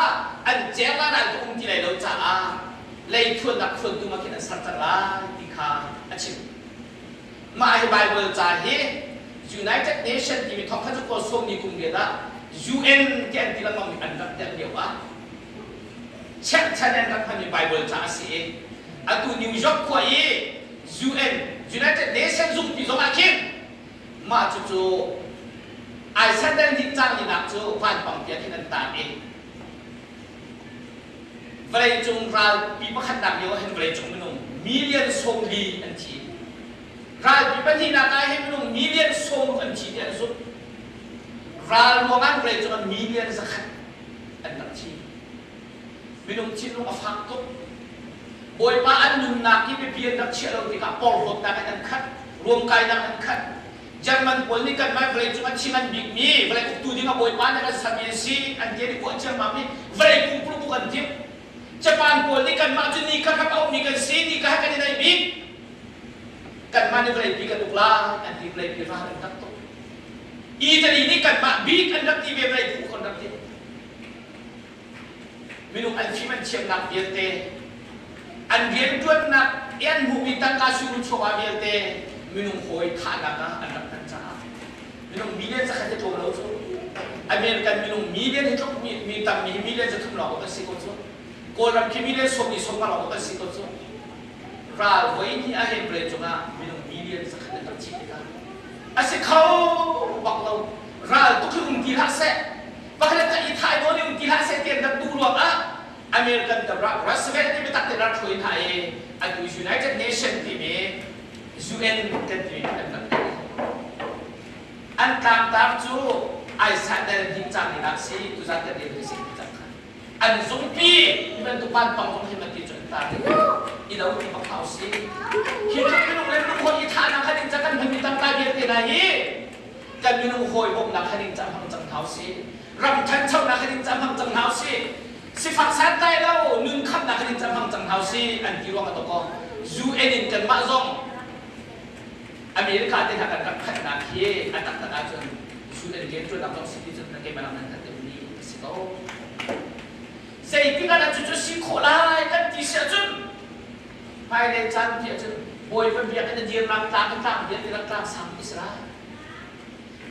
an cer lai ka um ti lai lo caah leithuannak khuantum ah khin an ser cang lai ti kha a chim. Mah hi Baibal ca hi United Nation timi thong kha cu kawl sawmmi kum rian ah UN ti an ti lengmang mi an rak derh lio ah cherhchan an rak hmanmi Baibal ca a si i atu New York khua i UN United Nation zungpi zong ah khin Mah cucu Iceland nih cangminak cu vanpang tiah khin an tan i vawleicung ralpi pakhatnak lio ah hin vawleicung minung million 40 an thi. Ralpi pahnihnak ah hin minung million 60 an thi ti an zumh. Ral ruangah vawleicung ah million 100 an rak thi. Minung thinlung a fak tuk. Bawipa an nunnak hi biapi an rak chiah lo tikah porhlawtnak in an khat, ruamkainak an khat. German pawl nih kanmah vawleicung a thi ngan bikmi vawlei uktu ding ah Bawipa nih kan sermi an si an ti an i uah ciammam i vawlei pumpuluk uk an timh. Japan pawl nih kanmah cu ni kha rak a ummi kan si, ni kha kan i naih bik. Kanmah nih vawleipi kan uk lai an ti vawleipi ral an rak tuk. Italy nih kanmah bik an rak ti ve vawlei phu kan rak ti. Minung an fim an thiamnak vialte, an rianṭuannak i an hmuhmi tangka suru chawva vialte minung hawi thahnak ah an rak hman caah minung million zakhat hi tlawm lo cu. American minung million hi tluk mi, mi tammi hi million 300 lawng kan si ko cu. Kawlram khi million 40 sawmnga lawng kan si ko cu. Ral voi hnih ah hin vawlei cungah minung million 100 an rak thih tikah a si kho bak lo. Ral tuk hi um ti hlah seh. Pakhat khat i thai nawn i um ti hlah seh ti an rak duh ruangah American the Roosevelt nih biatak tein rak hruai hna i atu United Nation timi UN kan timi an rak ti. An tlangtar cu Iceland hing cang ni nak si tuzan kan rel si ti cang kha. An zungpi hi bantuk vanpang zong hi man ti cu an tar i lo ti bak hau si. Hi tluk minung le minung hawi i thahnak han in ca kan hmanmi tangka vialte hna hi kan minung hawi bawmhnak han in cah hmang cang hna usih. Ram ṭhanchonak han in cah hmang cang hna usih. Sifak santlai lo nun khamhnak han in cah hmang cang hna usih an ti ruang a tok UN in kanmah zong America te hna kan rak phanhnak hi a taktak ahcun UN rianṭuannak zong si ti cun keimah lang nan hngalh deuhmi a si ko. Zeitik ah dah cucu si khawh lai kan ti si ahcun hmailei caan ti ahcun Bawipa biakinn a dirnak tlang in tlang vialte rak tlang sang Israel.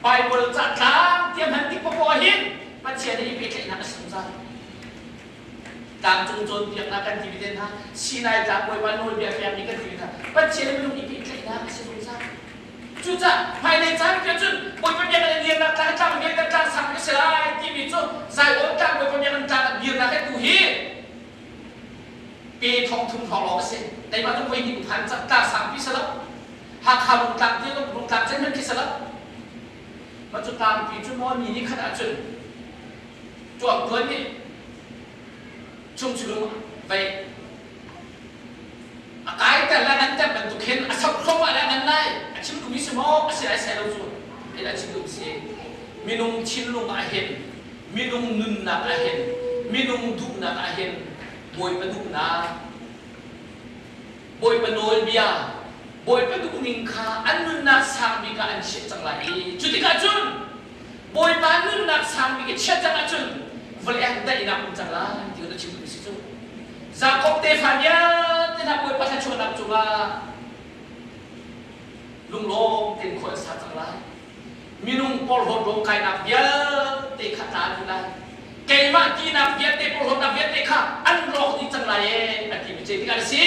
Bible ca tlang tiah hman tik paoh hin Pathian i pehtlaihnak a si zungzal. Tlangcung cawnpiaknak kan ti te hna, Sinai tlang Bawipa nawlbia pekmi kan ti hna, Pathian i minung i pehtlaihnak a si zungzal. Cucaah hmailei caan tiah cun Bawipa biakinn a dirnak tlang tlang vialte tlang sang a si lai timi cu Zion tlang Bawipa biakinn tlang a dirnak he tu hi pe thong thum hrawng lawng a si. Keimah cu voi hnih phan tlang sangpi si lo. Hakha rungtlang ti rungtlang cen hmanh khi si lo. Mah cu tlangpi cu maw ni ni khat ahcun tuangtuan nih chungchulung vei a kai ter le ngan ter bantuk hin a sok hrom ah le ngan lai a chim duhmi si maw a si lai sai lo cu. Hi a chim duh si. Minung thinlung ah hin, minung nunnak ah hin, minung duhnak ah hin Bawipa duhnak, Bawipa nawlbia, Bawipa duhning kha an nunnak sang bik ah an chiah cang lai i cu tikah cun Bawipa nunnak sang bik i chiah cang ahcun vawlei ah daihnak um cang lai ti na chim duhmi si cu. Jakob tefa vialte hna Bawipa thluachuahnak cungah lunglawm tein khua an sa cang lai. Minung porhlawt ruamkainak vialte kha tla dih lai. Keimah tinak vialte porhlawtnak vialte kha an rawk dih cang lai ee a timi ce tikah a si.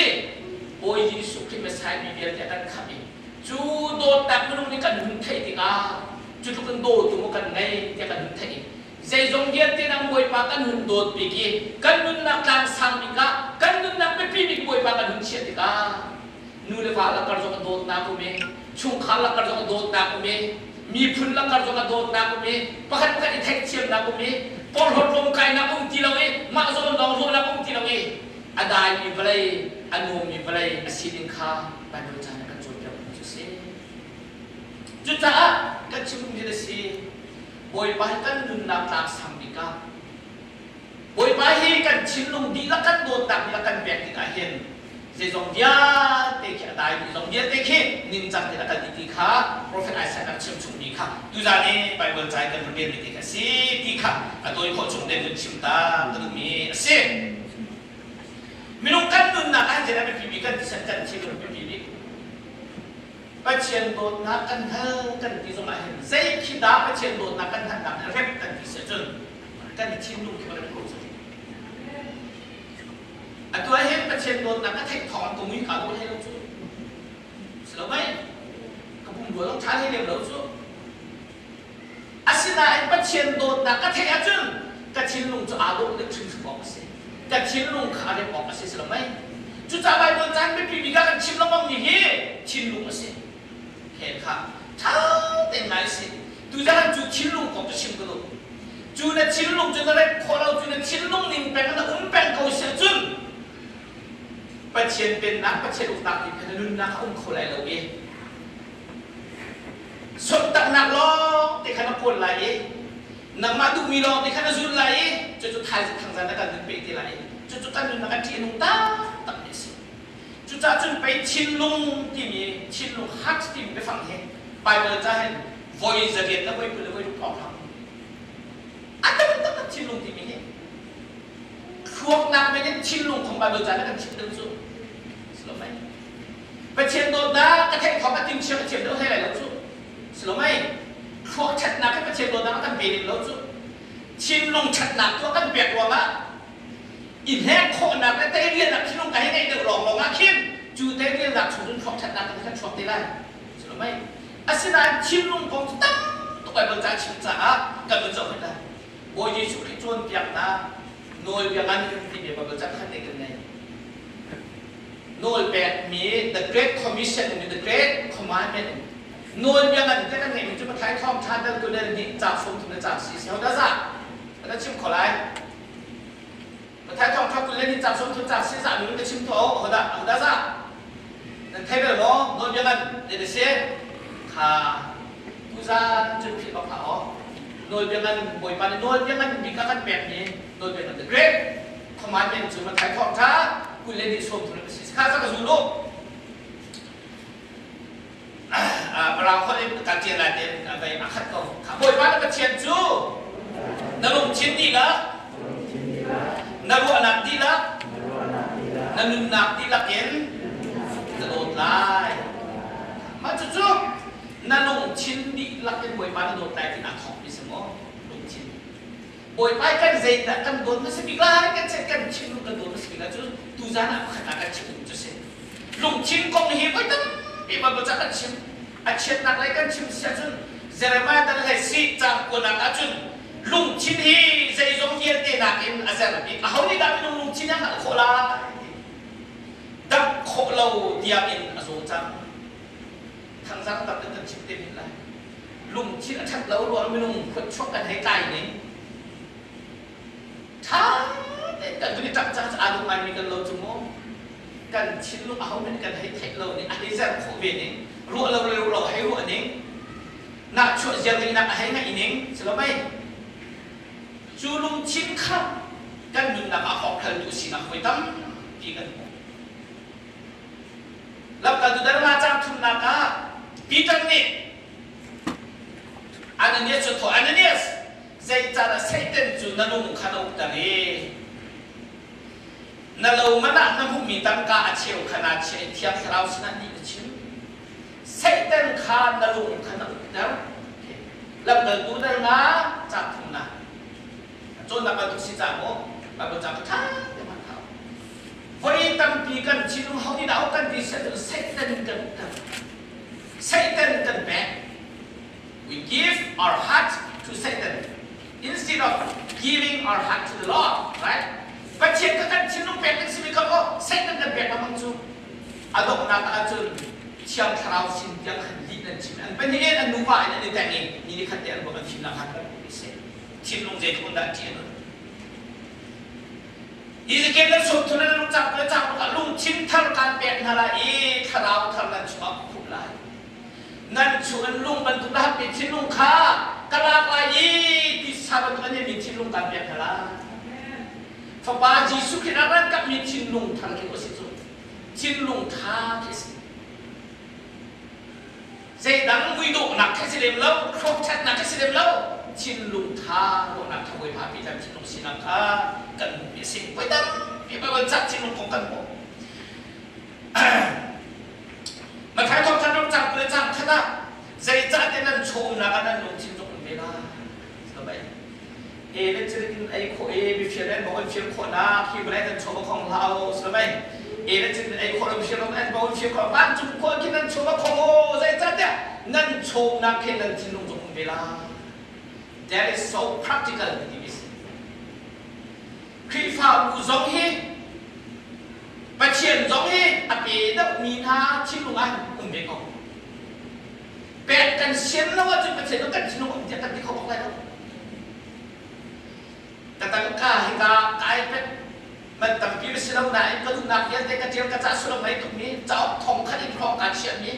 Bawi Jesuh Khrih Messiah mi vialte a kan khamh i cu dawtnak minung nih kan hun theih tikah cu tluk in dawtu maw kan ngei tiah kan hun theih i zeizong vialte nang Bawipa kan hun dawt bik i kan nunnak tlang sang bik ah kan nunnak biapi bik Bawipa kan hun chiah tikah nu le va lakar zong a dawtnak um i chungkhar lakar zong a dawtnak um i miphun lakar zong a dawtnak um i pakhat pakhat i theihthiamnak um i porhlawt lungkainak um ti lo i mah zawn lawng ruahnak um ti lo i a daimi vawlei a nuammi vawlei a sining kha Baibal ca nih kan cawnpiak cu a si. Cucaah kan chim ding a si Bawipa hi kan nunnak tlang sang bik ah Bawipa hi kan thinlung dihlak kan dawtnak dihlak kan pek tikah hin zeizong vialte khi a dai dih zong vialte khi ningcang tein a kal dih ti kha Prophet Isaiah rak chim chungmi kha tuzaan i Bible ca i kan vun relmi te kha a si ti kha a tawi khawh chung tein vun chim ta ka duhmi a si. Minung kan nunnak ah hin a biapi bik kan thisen kan thinlung biapi bik Pathian dawtnak kan hal kan ti zongah hin zei khi dah Pathian dawtnak kan halnak nih rem kan ti si ahcun kan thinlung khi kan ko cu. Atu ah hin Pathian dawtnak ka theih thawng ka mui ka dawt hlei lo cu. Si lo mei? Ka pum rua zong ṭha hlei lem lo cu. Asinain Pathian dawtnak ka theih ahcun ka thinlung cu aa dawh deuh hrimhrim awk a si. Ka thinlung kha a rem awk a si, si lo mei? Cucaah Baibal caan biapi bik ah kan chim lengmangmi hi thinlung a si. He kha ṭha tein ngai si. Tuzaan cu thinlung kong cu chim ka duh. Cu na thinlung cu na remh khawh lo, cu na thinlung ning peng na um peng ko si ahcun Pathian pennak, Pathian uknak ti kha na nunnak a um kho lai lo i sonhtarhnak lawng te kha na kawl lai i nangmah duhmi lawng te kha na zul lai i cucu thaizing thangzan na kan nun peh te lai i cucu kan nunnak a ṭih a nung taktakmi a si. Cucaah cun pei thinlung timi thinlung heart timi biafang hi Bible ca hin voi zariat le voi 20 le voi ruk lawng hlang. A tam taktak thinlung timi hi thluaknak men in thinlung kong Bible ca na kan chimh deuh cu. Si lo mei? Pathian dawtnak ka theih thawng a tim chiam a thiam deuh hlei lai lo cu. Si lo mei? Thluak ṭhatnak hi Pathian dawtnak a kan pe ning lo cu. Thinlung ṭhatnak tu a kan pek ruangah i hnek khawhnak le teirialnak thinlung ka hei ngeih deuh lawnglawng ah khin cu teirialnak chung cun thluak ṭhatnak in kan chuak te lai. Si lo mei? Asinain thinlung kong cu tam tuk Baibal ca chim caah kan vun zoh hoi lai. Bawi Jesuh Khrih cawnpiaknak nawlbia ngan timi Baibal ca khat te kan ngei. Nawlpekmi the Great Commission um the Great Commandment um nawlbia ngan te kan ngeihmi cu Pathain thawngṭha dal tunel nih caang 30 le caang si si ho dah za na chim kho lai Pathain thawngṭha kul le ni caang 30 caang si za nu ka chim to ho dah ho dah za nan thei bel maw nawlbia ngan ne si kha tuzan cun philh bak hlah aw nawlbia ngan Bawipa nih nawlbia ngan bik a kan pekmi nawlbia ngan the great commandment cu Matthai thawngṭha 20 le ni 30 a si kha ka zul u Mirang holh in ka ṭial lai tein vei a khat ko. Bawipa na Pathian cu na lungthin dihlak, na ruahnak dihlak, na nunnak dihlak in na dawt lai. Mah cucu na lungthin dihlak in Bawipa na dawt lai ti naa thawkmi si maw? Lungthin. Bawipa kan zeidah kan dawt na si bik lai, kan chet kan thinlung kan dawt na si bik lai cu tuzan ah pakhat ah kan chim cu si. Lungthin kong hi voi tampi Bible ca kan chim. A chiatnak lei kan chim si ahcun Jeremiah dal hlei si caang kuanak ahcun lungthin hi zeizong vialte nakin a zer bik. Aho nih dah minung lungthin a hngalh khawh lai? Damh khawh lo tiangin a zaw cang. Thangzang tam in kan chim te men lai. Lungthin a ṭhat lo ruang minung khuat chuak kan hei tlai ning. Ṭha tein kan vun i ṭap cang aa dawh ngaimi kan lo cu mu. Kan thinlung aho hmanh kan hei theih lo ning, a hei zer khawh ve ning, ruah lo le ruah lo hei ruah ning. Nahchuah ziarngeihnak a hei ngeih ning si lo mei? Cu lungthin kha kan nunnak ah hawkhraltu sinak voi tampi kan hmuh. Lamkaltu dal nga cang thumnak ah Peter nih Ananias cu thawh Ananias zeicahdah Satan cu na lung kha na ukter i na lo man ah na hmuhmi tangka a cheu kha naa chiah i Thiang Thlarau sinah nih na chim Satan kha na lung kha na ukter. Lamkaltu dal nga ca thumnak cawnnak bantuk si ca maw Bible ca ṭha te hman hau. Voi tampi kan thinlung ho nih dah kan ti siah cun Satan kan ukter. Satan kan pek. We give our heart to Satan instead of giving our heart to the Lord, right? Pathian ka kan thinlung pek kan simi kha maw Satan kan pek lengmang cu. A donghnak ahcun Thiang Thlarau sin tiang khan lih nan chim. An pahnih in an nuva in an i teng i ni ni khat te an ruak an fimnak kha kan hmuh seh. Thinlung zeitluk in dah ṭih a nun. Ezekiel nan sawm thun nan lung cang le cang ah lungthin thar kan pek hna lai i thlarau thar nan chungah ka khumh lai. Nan chung in lung bantuk na hatmi thinlung kha ka lak lai i tisa bantuk an mi thinlung kan pek hna lai. Fapa Jesuh Khrih a ran kapmi thinlung thar khi a si cu. Thinlung tha khi a si. Zeidang muidawhnak khi a si lem lo, hrawkṭhatnak khi a si lem lo. Thinlung tha ruahnak tha Bawipa pi kan thinlung sinak kha kan hmuhmi a si. Voi tampi Baibal ca thinlung kong kan hmuh. Matthai thawngthan ram cang le cang khat ah zeicahtiah nan chawmnak ah nan lungthin zong um ve lai. Sabai. E le cirit in ei khawh e mifir an bo an fir khawhnak hi vawlei nan chaw khong hlah o sabai. E le cirit in ei khawh lo mifir an bo an fir khawh vancung khua khi nan chaw khong o zeicahtiah nan chawmnak khi nan thinlung zong um ve lai. That is so practical ti mi si. Khrihfabu zong hi Pathian zong hi a pe deuhmi hna thinlung ah um ve ko. Pek kan sian lo ahcun Pathian cu kan thinlung um tiah kan ti kho bak lai lo. Ka tangka hi ka ka iPad man tampi si lo nain ka duhnak vialte ka ṭial ka ca sullam ngei tukmi cauk thong khat in hrawng kaa chiahmi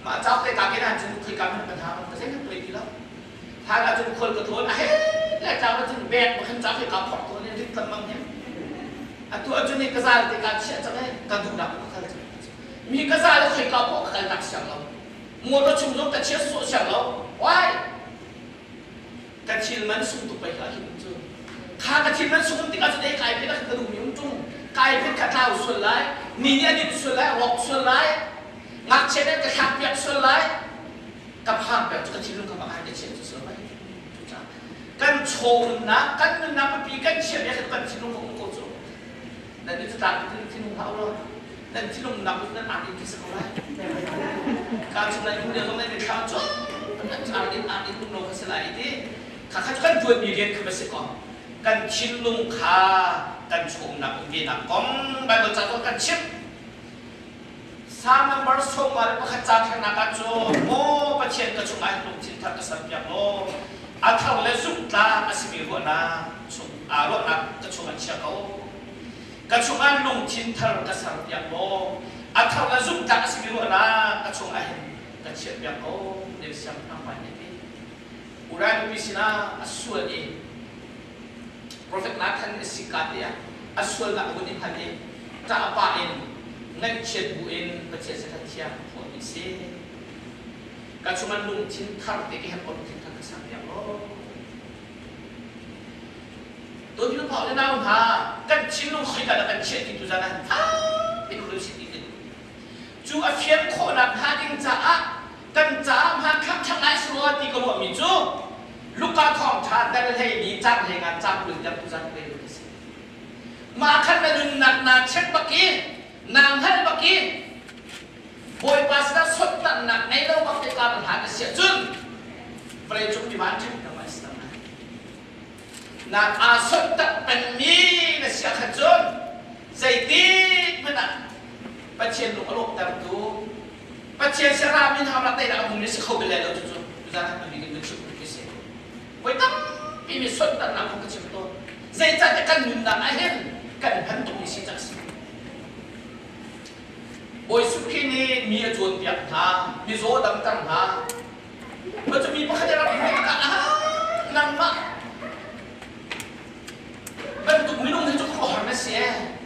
mah cauk te ka ken ahcun khoi ka hmanh kan hang ka zei kan tuai ti lo. Hlan ahcun khual ka tlawn a he le tlang ahcun bek ma khan cauk hi kaa phorh tawn i rit lengmang hi. Atu ahcun hi ka zal te kaa chiah cang i ka duhnak ka kal cang. Mi ka zal khoi ka poh ka kaltak siang lo. Motor chung zong ka chia sawh siang lo. Why? Ka thil man sung tuk pei ka hin cu. Kha ka thil man sung tikah cun ei kai phet ka duhmi um tung. Kai phet kha tlau sual lai. Ni nih a din sual lai, rawk sual lai. Ngakchia nih an ka thlak piak sual lai. Ka phang piak cu ka thinlung ka bak ka chiah cu sual lai. Cucaah kan chawmnak, kan nunnak biapi kan chiah mi kan thinlung ka um ko cu. Nan i tlak in thinlung hlah ulaw nan thinlung nak in nan ar in khi si ko lai. Ka chung nan hmu lio zong nan mithla cu nan ar in ar in um lo kha si lai i ti. Kha kha cu kan tuanmi rian kha va si ko. Kan thinlung kha kan chawmnak um ve nak kong Bible ca tuah kan chimh. Psalm number 41 ca thernak ah cun maw Pathian ka chungah hin lungthin thar ka serpiak law a thar le zumhtlak a simi ruahnak chung aa ruahnak ka chungah chia ko. Ka chungah lungthin thar ka serpiak law a thar le zumhtlak a simi ruahnak ka chungah hin ka chiahpiak ko. David siangpahrang pa nih a ti. Uriah nupi sinah a sual i Profet Nathan nih a si ka te ah a sualnak a vun i hngal i ṭahpah in ngaihchiat bu in Pathian sin khan thiang phuahmi si. Ka chungah lungthin thar te ka herh ko lungthin thar ka ser piak law. Tuan nu phau le nau hna kan thinlung khoi ka kan chiah ti tu zan ah tha in rul si ti Cu a fian khawhnak hnga ding caah kan caah hmanthlak ṭha ngai si rua ti ka ruahmi cu Luka thawngṭha dal hleili cang hlei ngan cang 20 tiang tuzan rel ka si. Mah khan na nunnak naa check bak i naa hngalh bak i Bawipa sinah sottannak ngei lo bak te ka na hlan a si ahcun vawleicung mi van ṭhen na si lai. Na aa sottak pengmi na si ahkhan cun zeitik hmanh ah Pathian lung a lawmhtertu Pathian saram in hamnak teinak a hmumi si kho bal lai lo cucu tuzan ah kan kan chim ka si. Voi tampi mi sonhtarnak kong ka chim tawn. Zeicahtiah kan nunnak ah hin kan hman tukmi si cang si. Bawi Sukhi nih mi a cawnpiak hna, mizaw damter hna. Ma cu mi pakhat rak hmuh tikah ah nangmah bantuk minung hi cu khuaruahhar na si ee.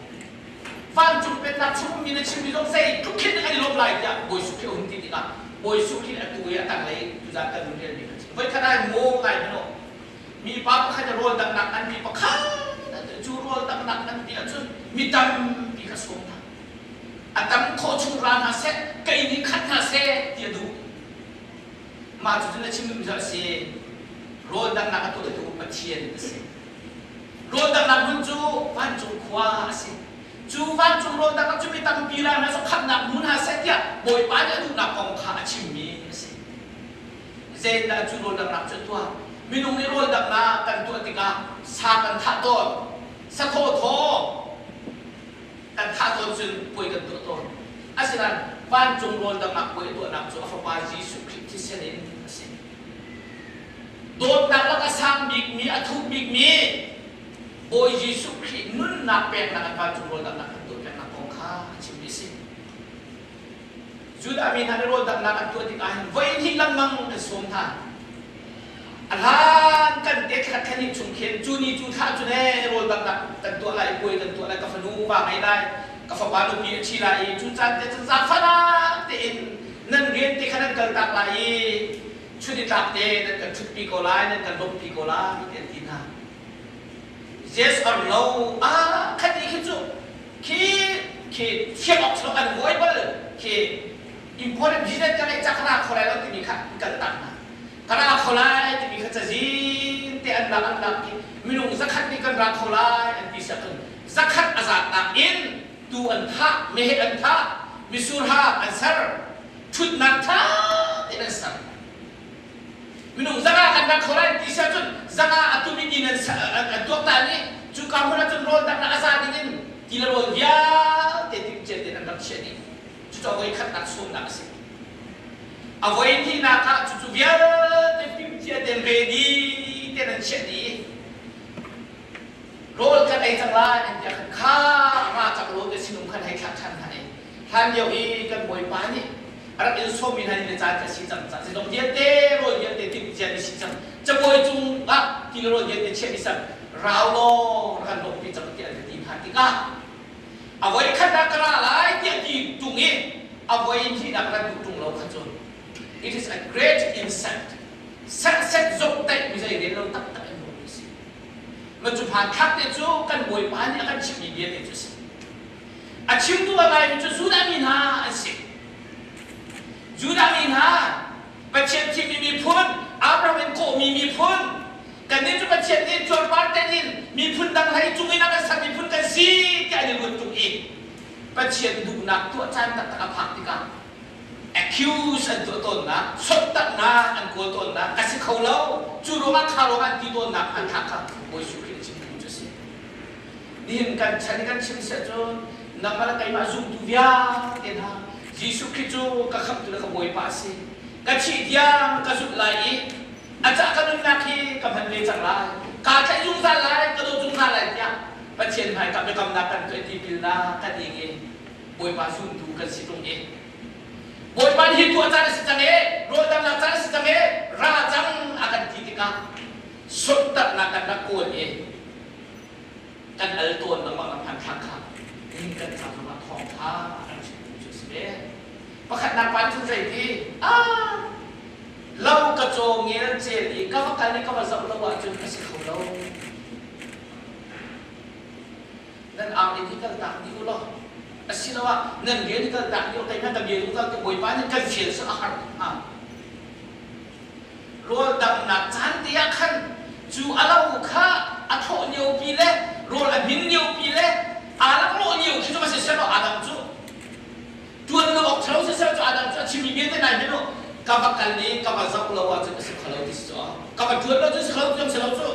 Vancung pennak chung mi na chimmi zong zeitluk khin an i lawm lai tiah Bawi Suh Khrih a hun ti tikah Bawi Suh Khrih atu i a tanglei tuzan kan hun relmi kha voikhat ai maw ngai hmanh aw mipa pakhat i rawl danghnak an ti pakhat cu rawl danghnak an ti ahcun mi tampi kha sawm hna a tam khawh chung ra hna seh kei nih khat hna seh ti a duh mah cu cun a chim duhmi cu a si rawl danghnak a tuahtu Pathian a si Rawldanghnak hmun cu vancung khua a si. Cu vancung rawldanghnak cu mi tampi ra hna seh khamhnak hmu hna seh tiah Bawipa nih a duhnak kong kha a chimmi a si. Zeidah cu rawldanghnak cu a tuah? Minung nih rawldanghnak kan tuah tikah sa kan thah tawn. Sakhaw thaw kan thah tawn cun puai kan tuah tawn. Asinain vancung rawldanghnak puai a tuahnak cu a Fapa Jesuh Khrih thisen in a si. Dawtnak lak a sang bikmi, a thuk bikmi Bawi Jesuh Khrih nunnak peknak an vancung rawldanghnak kan tuah peknak kong kha a chimmi a si. Judah mi hna nih rawldanghnak an tuah tikah hin voi hnih lengmang an sawm hna. A hlan kan te thla thla hnih chung khin cu ni cu thla cu ne rawldanghnak kan tuah lai, puai kan tuah lai, ka fanu va ngei lai, ka fapa nupi a ṭhi lai i cu caan te cun zaangfahnak tein nan rian te kha nan kaltak lai i chun i tlak te nan kan ṭhutpi ko lai, nan kan lawmhpi ko lai ti an ti hna. Yes or no? Ah, khat i khi cu khi khi thiam awk cu an vuai bal khi important business ka ngeih ca ka ra kho lai lo timi kha an kal tak hna. Ka ra kho lai timi kha cazin te an lak an lak i minung zakhat nih kan ra kho lai an ti siah cun zakhat a zatnak in tu an thah, meheh an thah, misur ha an ser, ṭhutnak ṭha tein an ser. Minung zanga kan rak kho lai ti siah cun zanga a tum in inn an tuaktan i cuka hmun ah cun rawl dangnak a za ding in ti le rawl vialte timhcia tein an rak chiah dih. Cucu a voi khatnak sawmnak a si. A voi hnihnak ah cucu vialte timhcia tein ready tein an chiah dih i rawl kan ei cang lai an ti ah khan kha ra cang law te sinum khan hei thlah ṭhan hna i Hlan lio i kan Bawipa nih a rak in sawmmi hna nih na caan kha si cang ca zeizong vialte rawl vialte timhcia ni si cang cabuai cung ah ti le rawl vialte chiah ni cang rau law rak kan lawmhpi cang tiah an ka ti hna tikah a voi khat ah ka ra lai tiah ti tung i a voi hnihnak ran duh tung lo kha cun it is a great insult set zok taih mi zei rel lo taktak in ruahmi si ma cu hmanthlak te cu kan Bawipa nih a kan chimhmi bia te cu a si A chimtu a ngaimi cu Judah mi hna an si. Judah mi hna, Pathian thimmi miphun, Abraham in kawhmi miphun, kannih cu Pathian nih cuarpar ten in miphun dang hlei cung in a kan ser miphun kan si tiah an i ruat tuk i Pathian duhnak tuah caan taktak a phak tikah accuse an tuah tawnnak, sottaknak an kawl tawnnak a si kho lo. Cu ruangah kha ruangah an ti tawnnak hmanthlak kha Bawi Jesuh Khrih a chimtu cu a si. Nihin kan chan i kan chim siah cun nangmah le keimah zumtu vialte hna Jesuh Khrih cu ka khamhtu le ka Bawipa a si. Ka thih tiang ka zulh lai i a cah ka nunnak hi ka hman ve cang lai. Kaa tlaih zungzal lai, ka dawt zungzal lai tiah Pathian hmaika biakamnak kan tuah i tipilnak kan ing i Bawipa zumtu kan si ṭung i Bawipa nih hi tuah caan a si cang e, rawldamnak caan a si cang e, ra cang a kan ti tikah suntarnak kan rak kawl i kan al tawn lengmang na hmanthlak kha nihin kan ca zongah thawngṭha an chimtu cu a si ve. Pakhatnak pa cun zei ti ah lo ka caw ngel cel i ka va kal i ka va zoh lo ahcun a si kho lo. Nan ar inn hi kal tak dih u law asiloah nan rian hi kal tak dih u keimah ka bia zungzal te Bawipa nih kan fial cu a har tuk hnga. Rawl damnak caan te ah khan cu a lo kha a thlawh liopi le rawl a hmin liopi le aa laklawh lio khi cu va siseh law Adam cu ṭuan lo awk ṭhalo siseh cu Adam cu a chimmi vialte nai hmanh u ka va kal i ka va zoh lo ahcun a si kho lo ti si cu ka va ṭuan lo cun si kho lo si lo cu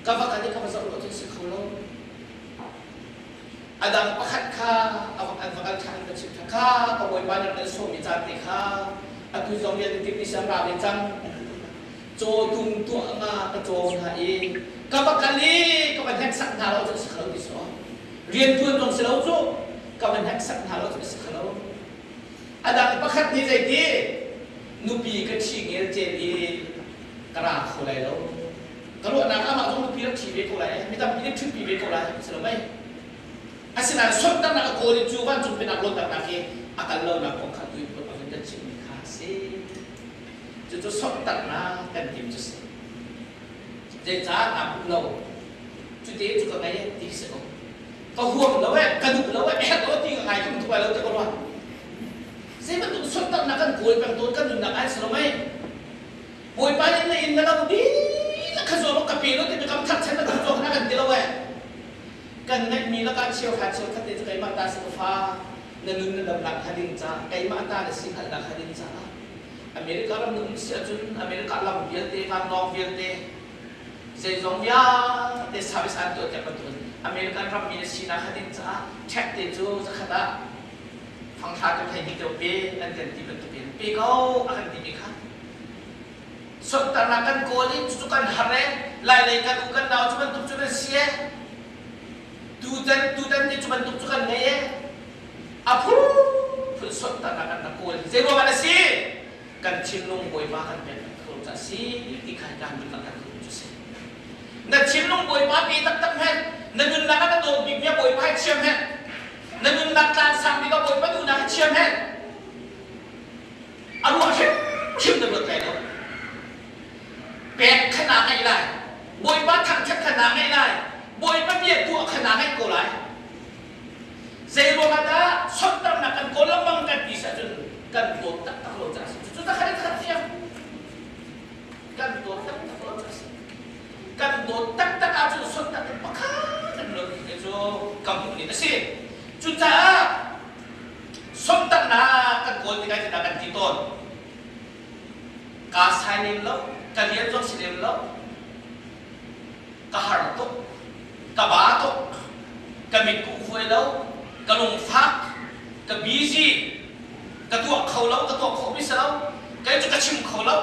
ka va kal i ka va zoh lo cun si kho lo A dang pakhat kha a va an va kal ṭhan va chimh ṭhan kha ka bawipa nih nan sawmmi caan te kha atu zong vialte timh siang ra ve cang cawtum tuah nga ka caw hna i ka va kal i ka va hneksak hna lo cu a si kho ti so rian ṭuan zong si lo cu ka va hneksak hna lo cu a si kho lo a dang pakhat nih zeiti Nupi ka ṭhi ngelcel i ka ra kho lai lo. Ka ruahnak amah zong nupi rak ṭhi ve ko lai, mi tampi nih ṭhutpi ve ko lai, si lo mei? Asinain sonhtarhnak a kawl i cu vancung pennak lawnternak hi a kal lonak kong kha tu in a vun kan chimmi kha a si. Cucu sonhtarhnak kan tim cu si. Zeicah naa pum lo? Cute cu ka ngei ti si ko. Ka huam lo eh, ka duh lo eh, herh lo ti ka ngai tum thuai lo ti ka ruah. Zei bantuk sonhtarhnak kan kawl peng tawn kan nunnak ai si lo mei? Bawipa nih na inn na lo dihlak kha zuam ka pe lo ti biakam thar chan na kan zuam na kan ti lo eh. Kan ngeihmi lakah cheuhra cheukhat te cu keimah ta si ka fa na nun na damnak hnga ding ca keimah ta na si hngalhnak hnga ding caah America ram na um si ahcun America lam vialte vanlawng vialte zeizong vialte service an tuah tiah bantukin American rammi na sinak hnga ding caah check te cu zakhat ah fanghra tu thei hnih deuh pe an kan ti bantukin pe ko a kan timi kha Sonhtarnak kan kawl i cucu kan har e Lailei kan u kan nau cu bantuk cu nan si e tutan tutan ni cu bantuk cu kan ngei e a phunphun sonhtarnak kan rak kawl hi zei ruangah na si kan thinlung Bawipa kan pek kho ca si ti kha kan nun kan cu si na thinlung Bawipa pe taktak hen na nunnak ah na dawt bik mi Bawipa hi chiam hen na nunnak tlang sang bik ah Bawipa duhnak hi chiam hen A ruah hrimhrim na ruat lai lo. Pek kha naa ngaih lai. Bawipa thangṭhat kha naa ngaih lai. Bawipa bia tuah kha naa ngaih ko lai. Zei ruangah dah sonhtarnak kan kawl lengmang kan ti si ahcun kan dawt taktak lo caah a si. Cucu zakhat in zakhat fiang. Kan dawt taktak lo caah a si. Kan dawt taktak ahcun sonhtarnak pakhat kan lo ti cu ka hmuh ning a si. Cucaah Sonhtarhnak kan kawl tikah zeidah kan ti tawn? Kaa sai lem lo, ka rian zong si lem lo, ka har tuk, ka ba tuk, ka mitkuh vuai lo, ka lungfak, ka busy, ka tuah kho lo, ka tuah khawhmi si lo, kei cu ka chim kho lo.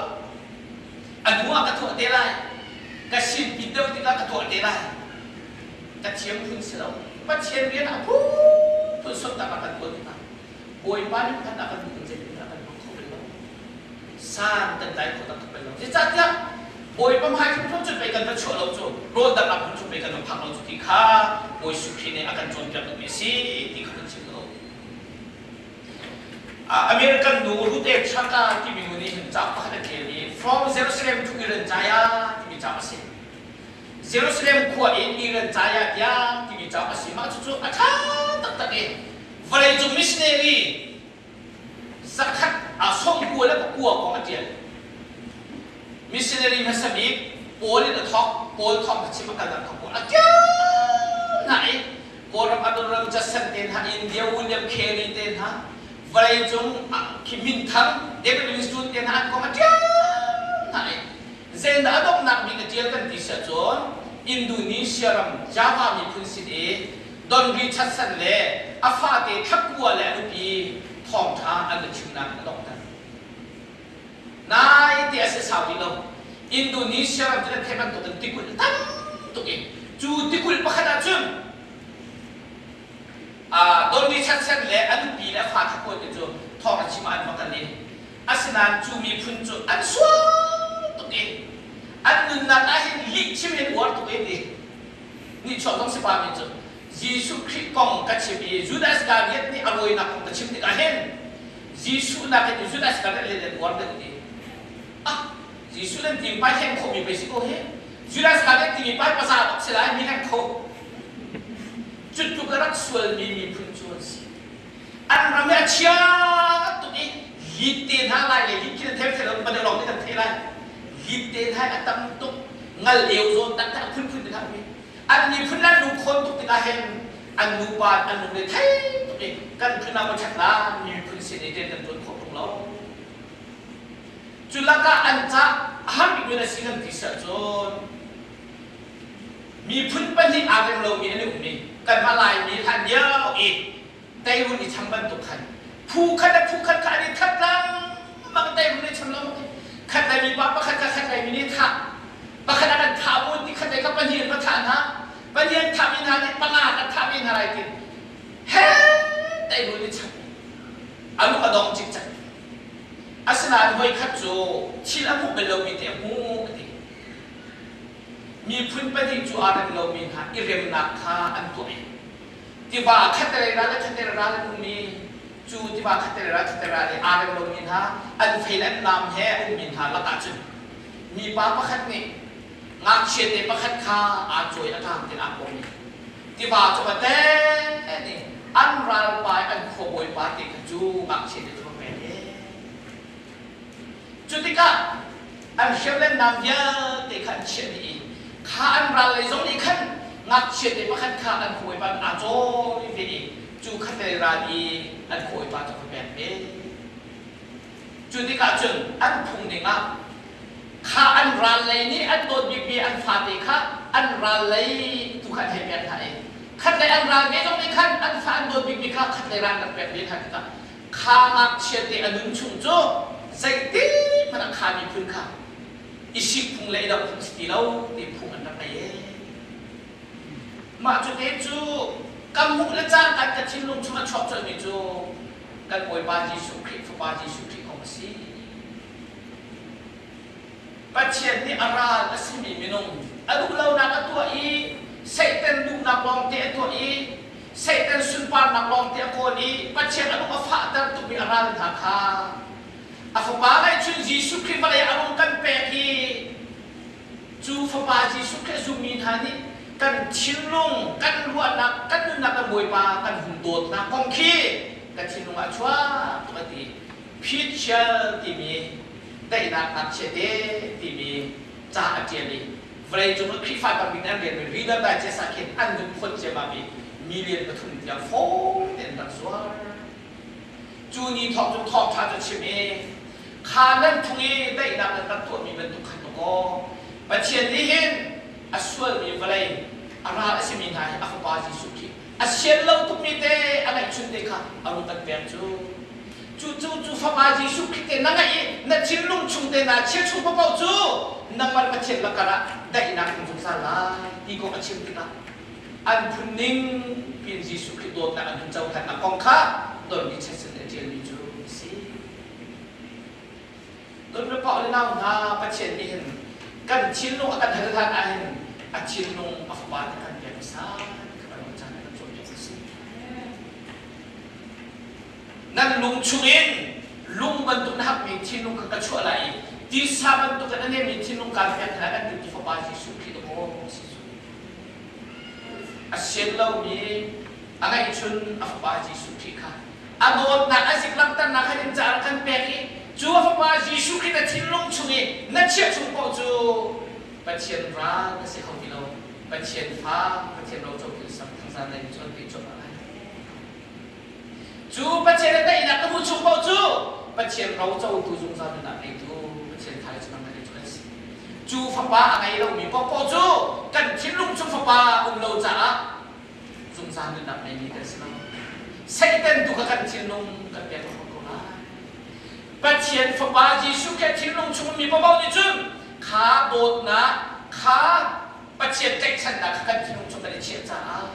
A hnu ah ka tuah te lai, ka sin pit deuh tikah ka tuah te lai. Ka thiam phun si lo. Pathian rian ah phunphun sonhtarh a kan tuah tikah Bawipa nih hman a kan duh in zeitin a kan hmang kho bal lo. San kan tlai kho taktak bal lo. Zeicahtiah Bawipa hmai hrimhrim cun pei kan va chuah lo cu rawl dangah phun cu pei kan va phak lo cu ti kha Bawi Jesuh Khrih nih a kan cawnpiak duhmi a si ti kha kan chim lo. American nu Ruth A. Chaka timi nu nih hin cauk pakhat a ṭial i From Jerusalem to Iran Jaya timi cauk a si. Jerusalem khua in Iran caya tiang timi cauk a si. Mah cucu a ṭha taktak i vawleicung missionary zakhat a 90 le pakua kong a ṭial. Missionary hmasa bik Paul in a thawk. Paul thawng kha chim a kalnak kha Paul a ṭial hna i Kawlram Adoniram Judson te hna, India William Carey te hna, vawleicung khi minthang David Livingstone te hna an kong a ṭial hna i Zeidah a donghnak bik a ṭial kan ti si ahcun Indonesia ram Java miphun sin i Don Richardson le a fate thlakua le a nupi thawngṭha an va chimnak in a donghter. Naite a si sau rih lo. Indonesia ram cu nan theih bantukin tikulh tam tuk i cu tikulh pakhat ahcun Don Richardson le a nupi le a fa thlakua te cu thawng a chim ah an va kal i Asinain cu miphun cu an sual tuk i an nunnak ah hin lihchim in uar tuk i ti. Nihchuak zong si pami cu Jesuh Khrih kong ka chim i Judas Iskariot nih a rawinak kong ka chim tikah hin Jesuh nakin Judas Iskariot le nan uar deuh ti. Ah, Jesuh nan timi pai hleng khomi pei si ko hi. Judas Iskariot timi pai paza bak si lai mi hleng kho. Cu tluk a rak sualmi miphun cu an si. An ram hi a chia tuk i lit te hna lai le lit khi na thei thei lo pa lawng nih kan thei lai. Lit te hna a tam tuk ngal eu zawn tak a phunphun te hna um i an miphun an lungkhawn tuk tikah hin an nupa an lung le thei tuk i kan phun ah maw ṭhat la mi miphun sin i rian kan ṭuan khawh ṭung lo. Cu lakah an ca a har bikmi na si kan ti si ahcun miphun pahnih aa rem lomi an i um i kanmah Laimi hlan lio i teirul i cham bantuk khan phu khat le phu khat kha an i that lengmang teirul i cham lengmang i khat lei mi pa pakhat kha khat lei mi nih thah pakhat ah kan thah mu ti khat lei kha pahnih an va thah hna pahnih an thah mi hna nih panga kan thah mi hna lai ti he teirul i cham a lung a dong cikcek. Asinain voikhat cu thil a hmuh bal lomi te a hmuh a ti. Miphun pahnih cu aa rem lomi hna i remnak kha an tuah i tiva khatlei ral le khatlei ral an um i cu tiva khatlei ral khatlei ral i aa rem lomi hna an fei le an nam he a ummi hna lakah cun mipa pakhat nih ngakchia te pakhat kha aa cawi a tlang tin aa pom i tiva cu va ten i an ralpa i an khuabawipa te kha cu ngakchia te cu va pek e. Cu tikah an hriam le nam vialte kha an chiah dih i kha an ral lei zong nih khan ngakchia te pakhat kha an khuabawipa aa cawi ve i cu khatlei ral i an khuabawipa cu va pek ve. Cu tikah cun an phung ning ah kha an ral lei nih an dawt bikmi an fate kha an ral lei tu kha an hei pek hna i khatlei an ral ve zong nih khan an fa an dawt bikmi kha khatlei ral an pek ve hna tikah kha ngakchia te a nun chung cu zeitik hmanh ah kha miphun kha i sik phung le i doh phung si ti lo ti phung an rak ngei ee. Mah cu te cu kan hmuh le cangka ka thinlung chung a chuak colhmi cu kan Bawipa Jesuh Khrih Fapa Jesuh Khrih kong a si. Pathian nih a ral a simi minung a duhlonak a tuah i Satan duhnak lawngte a tuah i Satan sunparnak lawngte a kawl i Pathian a lung a fahter tukmi a ral hna kha a Fapa ngeihchun Jesuh Khrih vawlei a rung kan pek i cu Fapa Jesuh Khrih a zummi hna nih kan thinlung, kan ruahnak, kan nunnak kan Bawipa kan hun dawtnak kong khi ka thinlung ah a chuak tuk a ti. Phitchial timi daihnak ngakchia te timi ca a ṭial i vawleicung ah Khrihfa tam bik an rianmi Reader Digest ah khin an vun phawt ciammam i million 3 tiang fawi tein an rak zuar. Cu ni thawk cu thawngṭha cu chim i kha nan thung i daihnak nan rak tuahmi bantuk khan kaw Pathian nih hin a sualmi vawlei a ral a simi hna hi a Fapa Jesuh Khrih a sian lo tukmi te a ngeihchun te kha a rung kan pek cu. Cu cu cu Fapa Jesuh Khrih te na ngeih i na thinlung chung te naa chia chung paoh cu nangmah le Pathian lakar ah daihnak um zungzal lai ti kong a chim tikah an phun ning piin Jesuh Khrih dawtnak an hun cohlannak kong kha Don Richardson nih a ṭialmi cu a si. Dawt le le nau hna Pathian nih hin kan thinlung a kan hal hlan ah hin a thinlung a fapa te kan pek hmasa ti kha kan caan kan cawnpiak a si. Nan lung chungin lung bantuk na hakmi thinlung kha ka chuah lai i tisa bantuk in a nemmi thinlung kaan pek hna kan ti fapa Jesuh Khrih dawh a si cu. A sian lomi a ngeihchun a fapa Jesuh Khrih kha a dawtnak a zik langhternak kha in caah kan pek i cu a fapa Jesuh Khrih na thinlung chung i na chiah chung paoh cu Pathian ral na si kho ti lo. Pathian fa, Pathian roco thil sam thangzan lei cu an pe cuahmah lai. Cu Pathian a teinak na hmuh chung paoh cu Pathian rocotu zungzal nunnak ngeitu Pathian fale cu nangmah cu kan si. Cu fapa a ngei lomi paohpaoh cu kan thinlung chung fapa um lo caah zungzal nunnak ngeimi kan si lo. Satan tu kha kan thinlung kan pek a ko lai. Pathian fapa Jesuh kha thinlung chung mi paohpaoh nih cun kha dawtnak kha Pathian tlaihchannak kha kan thinlung chung kan i chiah caah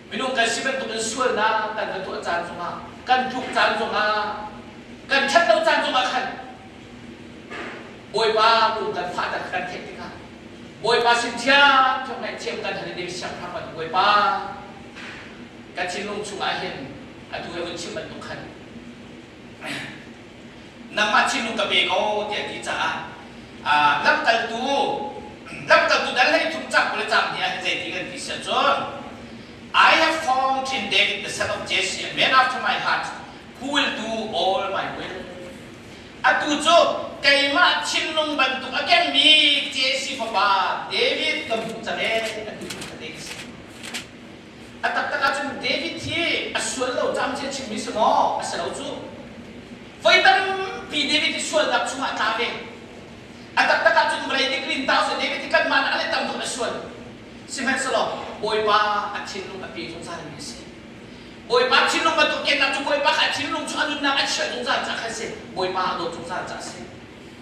Minung kan si bantukin sualnak kan va tuah caan zongah, kan tluk caan zongah, kan ṭhat lo caan zongah khan Bawipa lung kan fahter kan theih tikah Bawipa sin thiang thiang ngaihthiam kan hal i David siangpahrang bantuk Bawipa ka thinlung chungah hin atu he vun chim bantuk khan nangmah thinlung ka pe ko tiah ti caah lamkaltu lamkaltu dal 13 cang 20 le cang hnih ah hin zeiti kan ti siah cun I have found in David the son of Jesse a man after my heart who will do all my will. Atu cu keimah thinlung bantuk a kengmi Jesse fapa David ka hmuh cang ee atu cu ka te ka si. A taktak ahcun David hi a sual lo cam ci a chimmi si maw? A si lo cu. Voi tampi David hi sualnak chungah a tla ve. A taktak ahcun vawlei dik rin tau seh David hi kanmah nak a let tam tuk a sual. Sihmanhsehlaw Bawipa a thinlung a pe zungzalmi a si. Bawipa thinlung bantuk kennak cu Bawipa kha a thinlung cu a nunnak a chiah zungzal caah khan si. Bawipa a dawt zungzal caah a si.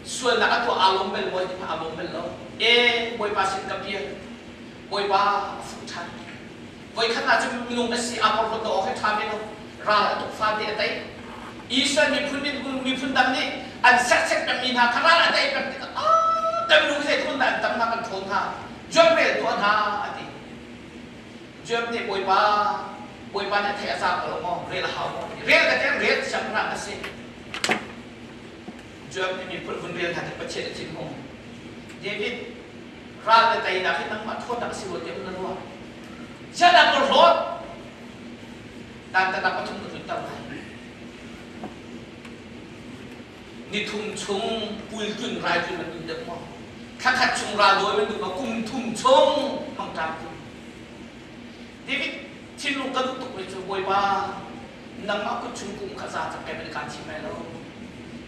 Sualnak a tuah aa lawm bel maw? Aa lawm bel lo. E Bawipa sin ka pial. Bawipa a fuh ṭhan. Voikhat ah cun minung a si aa porhlawt awk hi ṭha ve lo. Ral a tuk fate a tei. Israel miphun miphun dang nih an serhset pengmi hna kha ral a tei peng tikah kan minung zeitluk in dah an tam hna kan ṭhawn hna Joab rel tuah hna a ti. Joab nih Bawipa Bawipa nih a theih a za ko lo maw rel a hau maw rel ka tiang rel siangpahrang a si. Joab nih miphun vun rel hna tik Pathian a thinhung. David ral na teinak hi nangmah ṭhawnnak a si rua tiah na ruah. Ziahdah porhlawt dantatnak pathum ka tlunter lai. Nithum chung pul tlun rai tlun man duh deuh maw? Thlakhat chung ral dawi man duh maw? Kum thum chung mangṭam tlun. David thinlung ka duh tuk mi cu Bawipa nangmah kut chung kum kha za cang kai man kaan chim lai lo.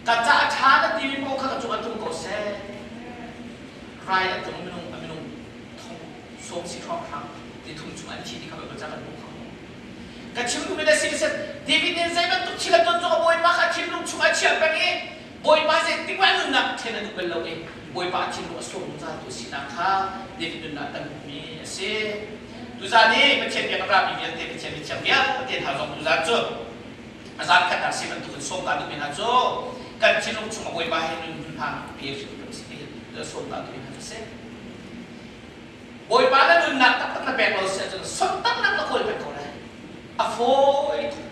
Ka ca a ṭha na timi paoh kha ka cung ah tlung ko seh. Rai a tlung minung a minung thong sawm si hrawnghrang ti thum chung an thi ti kha Baibal ca kan hmuh kho. Ka chim duhmi na si set David nih zei bantuk thil a ton zong Bawipa kha thinlung chung a chiah peng i Bawipa zeitik ah nunnak then a duh bal lo i Bawipa thinlung a sawm zungzal tu sinak kha David nunnak kan hmuhmi a si. Tuzan i Pathian biak a rami vialte Pathian mithiang vialte hna zong tuzan cu a zan khatnak si bantukin sawm ta duhmi hna cu kan thinlung chung a Bawipa he nun hmun hna pe hrim kan si ti sawm ta duhmi hna cu si. Bawipa na nunnak taktak na pek lo si ahcun sontaknak na kawl peng ko lai. A fawi tuk.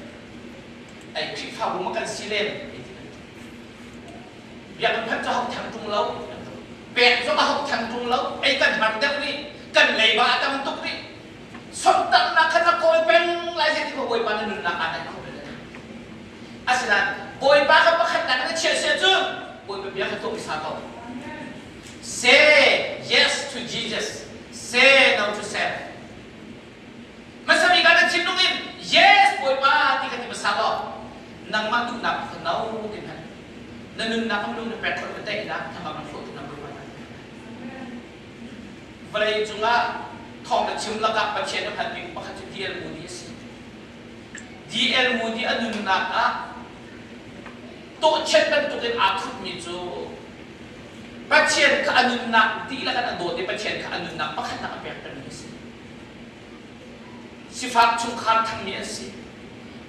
Ai Khrihfabu ma kan si len Biakinn phanh cu hok thang ṭung lo. Pek zong a hok thang ṭung lo. Ei kan har deuh rih. Kan leiba a tam tuk rih. Sontaknak kha na kawl peng lai zei ti ko Bawipa na nunnak aa naih kho bal lo. Asinain Bawipa kha pakhatnak na chiah si ahcun Bawipa bia kha tuah hmasa ko. Say yes to Jesus. Say no to self. Hmasa bik ah na thinlung in yes Bawipa ti kha ti hmasa law nangmah duhnak kha no ti hmanh na nunnak a minung na pek khawh na daihnak thangam na hlawh na Bawipa na vawlei cungah thawng na chim lakah Pathian a hmanmi pakhat cu D.L. Moody a si. D.L. Moody a nunnak ah tawhchiat bantukin aa thupmi cu Pathian kha a nunnak dihlak in a dawt i Pathian kha a nunnak pakhatnak a pek pengmi a si. Sifak chungkhar thangmi an si.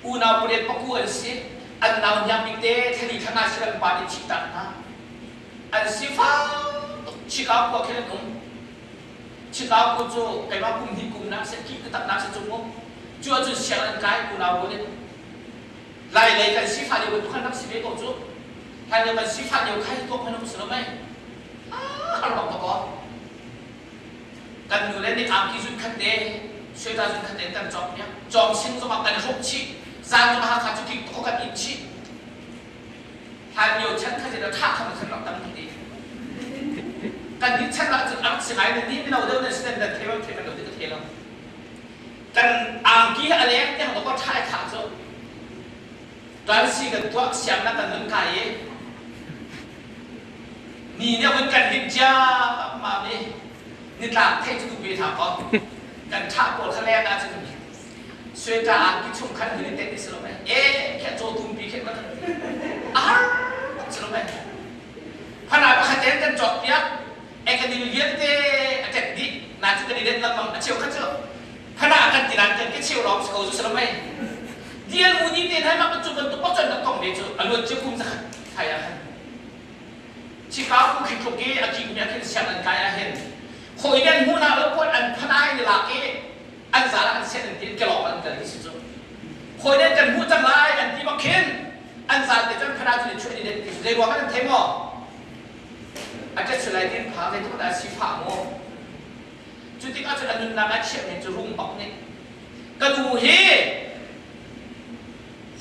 Unau pariat paku an si. An nau hniang te thlali thla nga siram pa nih thihtak hna. An sifak tuk. Chicago khua khin an um. Chicago cu keimah kum hnih kum nak seh kih taktak nak seh cu mu. Cu ahcun sianginn an kai unau rual in Lai lei kan sifah lio bantuk khan rak si ve ko cu. Lai lei kan sifah lio kha hi tuak hman um si lo mei. Ah, har bak ko. Kan nu le nih angki zun khat te, sueta zun khat te kan cawk piak. Cawng sin zong ah kan hruk chih. Zan zong ah kha cu kik tuk kan in chih. Hlan lio chan kha zin tha kham khan rak tam ti. Kan nih chan ah cun a rak si ngai ni mino deuh nan si nan thei lo thei lo ti ka thei lo. Kan angki a leng tiang dawk ṭha i thah cu kan si kan tuah siangnak kan nun kai i ni nih vun kan hit ciammam i nitlak theih cu duh ve hna kaw kan ṭhah pawl kha leng ah cun sueta angki chung khan hun i tenh i si lo mei e khe caw tumpi khe ma a har tuk si lo mei phana pakhat ten kan cawk piak Academy vialte a ṭek dih na cu kan i let lengmang a cheu kha cu khana kan ti nan kan ka cheu lawng si ko cu salam ei DL Moody te hna mak cu bantuk bak cun tong ve cu a luan cia kum zakhat thai ah khan Chicago khi tluk i a kik mi ah khin siang an kai ah hin khoi den hmu na lo puan an phanai ni lak i an zal an sian an ti an kelawng an kal hi si cu khoi den kan hmu cang lai an ti bak khin an zal te cun phana cu ni chuah ni den ti zei ruang an thei maw A ṭet lai tin pha zeitluk dah sifah maw? Cu tikah cun a nunnak ah chiahmi cu rum bak nih ka nu hi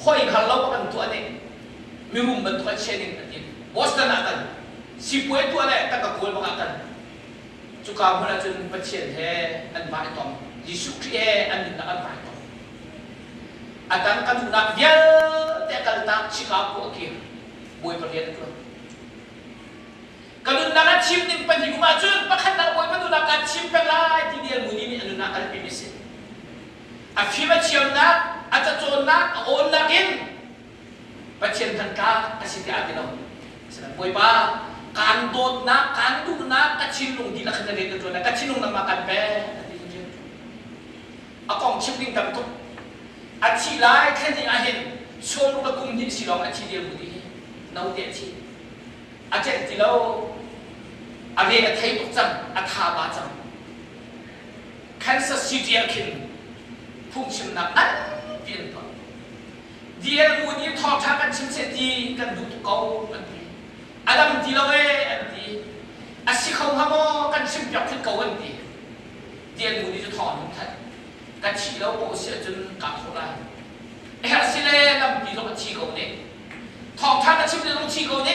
hoi hngal lo bak an tuah ning mirum bantuk a chia ning an ti. Boston ah kan sipuai tuah le tangka kawl bak ah kan cuka hmun ah cun Pathian he an va i tong Jesuh Khrih he an nunnak an va i tong. A tang ka duhnak vialte a kaltak Chicago a kir Bawipa rian a ṭuan. Ka nunnak ah chim ding pahnih um ahcun pakhatnak Bawipa nunnak kaa chim peng lai ti D.L. Moody nih a nunnak a kalpimi a si. A fim a thiamnak, a cacawnnak, a awnnak in Pathian hmantlak a si tiah a ti lo. Asinain Bawipa, kaan dawtnak, kaan duhnak, ka thinlung dihlak in na rian ka ṭuan, ka thinlung nangmah kan pek, a ti zungzal. A kong chim ding tam tuk. A thih lai thla hnih ah hin Sawm ka kum hnih si lawng a thi dir bu hi note a thi. A celh ti lo. A re a thei tuk cang, a tha ba cang. Kansas City ah khin phungchimnak nganpi an tuah. DL bu nih thawngṭha kan chim seh ti kan duh tuk ko an ti. A dam ti lo ee an ti. A si kho hnga maw kan chimpiak thit ko an ti. DL bu nih cu thawng an hung thanh. Ka thih lo ko si ahcun kaa thawh lai. A herh si le lampi zong a thi ko ne. Thawngṭha ka chim le zong thi ko ne.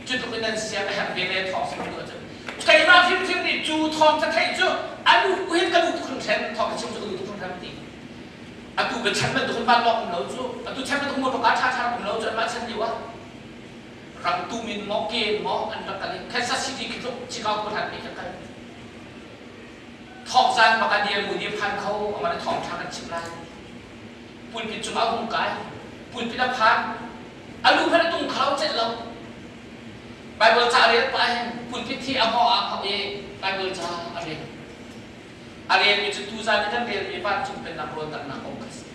Cu tluk in nan siang a herh ve le thawng sim duh ahcun. Keimah hrimhrim nih cu thawng ka theih cu a lu hin ka lu tuk hrimhrim thawng ka chim cu ka lu tuk hrimhrim ti. Atu ka chan bantuk in vanlawng um lo cu atu chan bantuk motor car ṭha ṭha um lo cu anmah chan lio ah rangtum in maw ke in maw an rak kal i Kansas City khi tluk Chicago hlan mi kha kal thawngzan bak a dir mu nih phan kho amah le thawngṭha kan chim lai pulpit cungah a hung kai pulpit a phan a lu hmanh a tung kho celh lo Bible ca a rel pah hin pulpit hi a hngawh ah hngawh i Bible ca a rel A relmi cu tuzan i kan relmi vancung pennak rawldanghnak kong kha a si.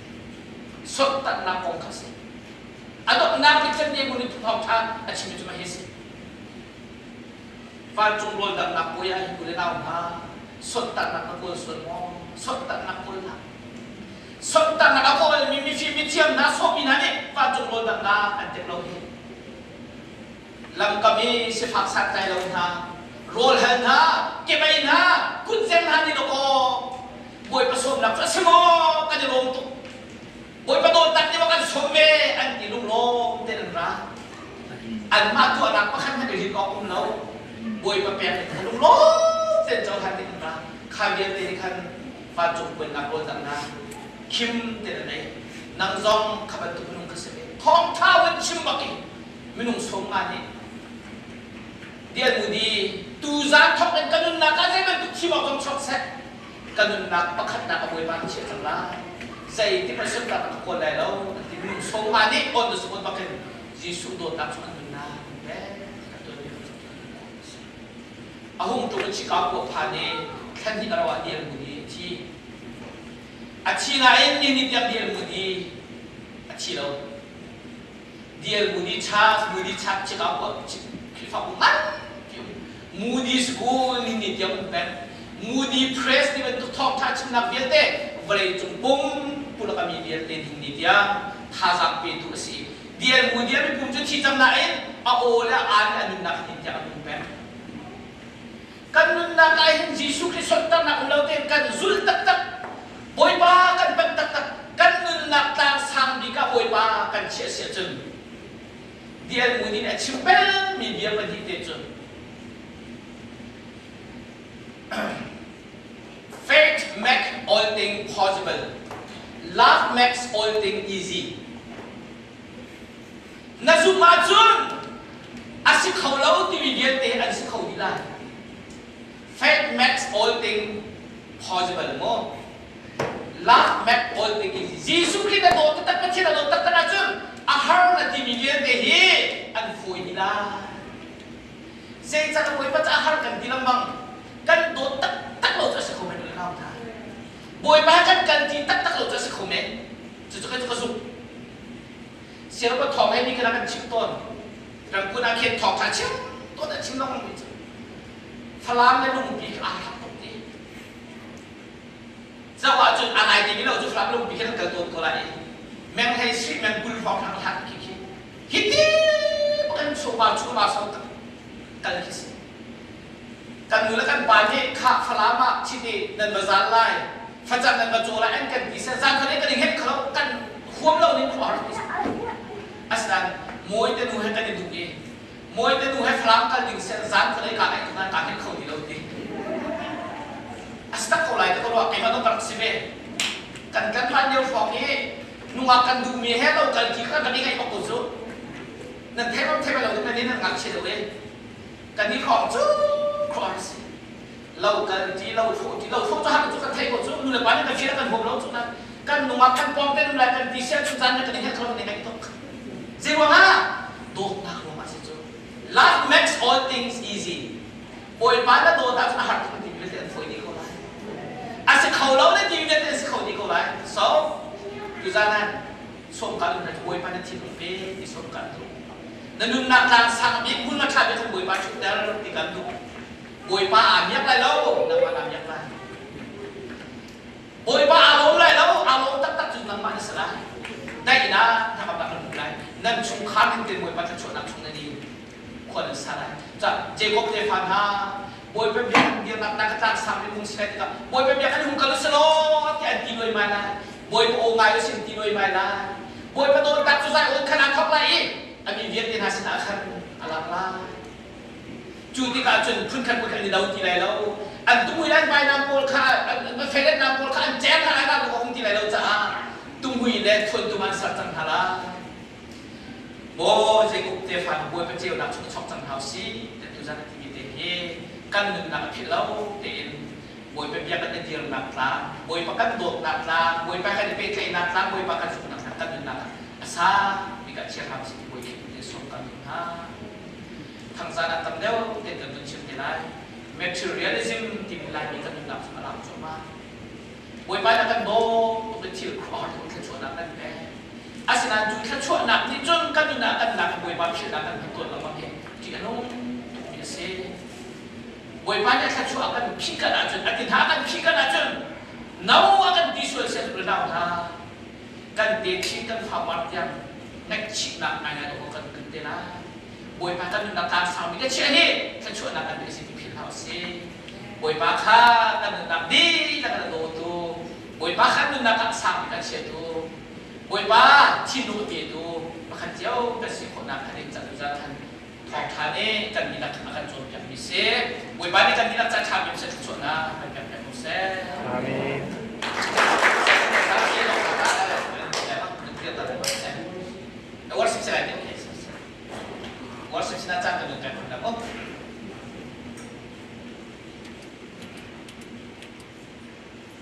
Sonhtanhnak kong kha a si. A donghnak bik cem ne nih thawngṭha a chimmi cu mah hi a si. Vancung rawldanghnak puai ah hin u le nau hna, sonhtanhnak na kawl sual maw? Sonhtanhnak kawl hlah. Sonhtanhnak a kawlmi mifim mithiam hna sawhmi hna nih vancung rawldanghnak an tep lo hi. Lamkam i sifak santlai lo hna, rawl hal hna, kemei hna, kutzeng hna nih dawkaw Bawipa sawmnak cu a si maw kan i lawm tuk. Bawipa dawtnak nih maw kan sawm ve an ti lunglawm tein an ra. Anmah tuahnak pakhat hmanh i rin awk um lo. Bawipa pek in kha lunglawm tein cohlan ding an ra. Kha vialte nih khan vancung puannak rawl danghnak khim tein an ei. Nang zong kha bantuk minung kha si ve. Thawngṭha vun chim bak in minung 50 nih Dialmudi tuzaan thawk in ka nunnak ah zei bantuk thim awk zong chuak seh ka nunnak pakhatnak a bawipa ka chiah cang lai zei ti hmanh suntak ka kawl lai lo an ti minung 50 nih on the spot bakin Jesuh dawtnak cu an nunnak an pek kan tuanbia a hung ṭung in Chicago phan i thlan hnih a rauh ah Dialmudi a thi a thi nain ni ni tiang Dialmudi a thi lo DL Moody Church, Moody Church Chicago Khrihfabu nganpi um. Moody School ni ni tiang um peng. Moody Press ti bantuk thawngṭha chimnak vialte vawleicung pumpulak a mi vialte ding ni tiang thazaang petu a si. DL Moody a mipum cu thi cang nain a aw le a aan le a nunnak hin tiang a nung peng. Kan nunnak ah hin Jesuh Khrih sonhtarnak um lo tein kan zulh taktak. Bawipa kan panh taktak. Kan nunnak tlang sang bik ah Bawipa kan chiah si ahcun DL Moody nih a chim pengmi bia pahnih te cu Faith makes all things possible. Love makes all things easy. Na zumh ahcun a si kho lo timi vialte an si kho dih lai. Faith makes all things possible maw? Love makes all things easy. Jesuh Khrih na dawt taktak Pathian na dawt taktak ahcun a har na timi vialte hi an fawi dih lai. Zeicah Bawipa caah har kan ti lengmang? Kan dawt taktak lo cu a si kho men lo hna. Bawipa kan kal ti taktak lo cu a si kho men. Cucu ka ka zumh. Siangpa thawng he mi kha kan chim tawn. Rangkun ah khin thawng tha chim tawn a chim lengmang mi cu. Falam le lungpi kha aa hlat tuk ti. Zoh ahcun a ngai ti mi lo cu Falam lungpi khin an kal tawn ko lai. Meng hlei sui meng 20 hrawng thang hlat khi khi. Hi ti kan chungma chungma so kal khi si. Kan nu le kan pa nih khah Falam ah chiti nan va zan lai, facang nan va caw lai an kan ti seh zan khat kan i hek kho kan huam lo ning khua rak ti. Asinain mawi te nu he kan i duh i mawi te nu he Falam kal ding seh zan khat ka ngai tuk ka hek kho ti lo ti. Astak ko lai te ko ruah keimah dong ka rak si ve. Kan kan hlan lio hrawng i nungak kan duhmi he lo kal ti kha kan i ngaih bak ko cu. Nan thei bang thei lo nan in nan ngakchia deuh e. Kan i hrawng cu khuar a si. Lo kal ti lo hrawh ti lo hrawh cu har cu kan thei ko cu nu le pa nih kan fir kan huam lo cu nan kan nungak kan pawng te nu lai kan ti sia cu caan kan i hngelh kho kan i ngaih tuk. Zei ruangah dawtnak ruangah si cu. Love makes all things easy. Bawipa na dawt ahcun a har tuk ti vialte an fawi dih ko lai. A si kho lo na ti vialte an si kho dih ko lai. So, tuzan ah Sawm ka duh na Bawipa na thinlung pe ti sawm ka duh. Na nunnak tlang sang bik hmun a ṭha bik khan Bawipa ṭhutter ti kan duh. Bawipa aa miak lai lo, nangmah naa miak lai. Bawipa aa lawm lai lo, aa lawm taktak cu nangmah na si lai. Daihnak hnangamnak na hmu lai. Nan chungkhar ning tein Bawipa thluachuahnak chung nan i khua nan sa lai. Ca Jacob tefa hna, Bawipa bia kan dirnak na ka tlang sang bik hung si lai tikah Bawipa bia kan hung kal u selaw tiah an ti luaimai lai. Bawipa aw ngai u sin ti luaimai lai. Bawipa dawtnak cu zai awn khan aa thawk lai i a mi vialte hna sinah khan a lang lai. Cu tikah cun phunkhat phunkhat an i lo ti lai lo. An tumui le an vainam pawl kha an feiletnak pawl kha an ceng hna lai nak a um ti lai lo caah tumui le thuantum an ser cang hna lai. Maw Jacob tefa na Bawipa ceunak chung chok cang hna usih ti tuzan a timi te hi kan nunnak a philh lo tein Bawipa bia kan i dirnak tlang, Bawipa kan dawtnak tlang, Bawipa kan i pehtlaihnak tlang, Bawipa kan zumhnak tlang kan nunnak a sang bik ah chia hram usih ti Bawi te sawm kan duh hna. Thangzan ah tam deuh tein kan vun chim te lai. Materialism timi Laimi kan nunnak cu a lang cuahmah. Bawipa nih a kan dawt tuk i thil khuaruahhar tuk thluachuahnak kan pek. Asinain cu thluachuahnak nih cun kan nun ah kan nak i Bawipa philhnak kan hman tawn lengmang hi ṭih a nung tukmi a si. Bawipa nih a thluachuah a kan phih kan ahcun, a ti hna a kan phih kan ahcun, no a kan ti sual sian tuk le nau hna. Kan te thli kan fapar tiang ngaihchihnak ngaingai dawh kan kan te lai. Bawipa kan nunnak tlang saumi ka chiah hi thluachuahnak kan si ti philh hlah usih. Bawipa kha kan nunnak dihlak in a dawtu, Bawipa kha nunnak ah sangmi kan chiatu, Bawipa thinlung a petu pakhat cio kan si khawhnak kha ding caan zan khan thawngṭha nih kan dihlak a kan cawnpiakmi si. Bawipa nih kan dihlak ca ṭha mi seh thluachuahnak kan pek piak ko seh. Amen. Worship sila. Worship sila caan kan kan kan.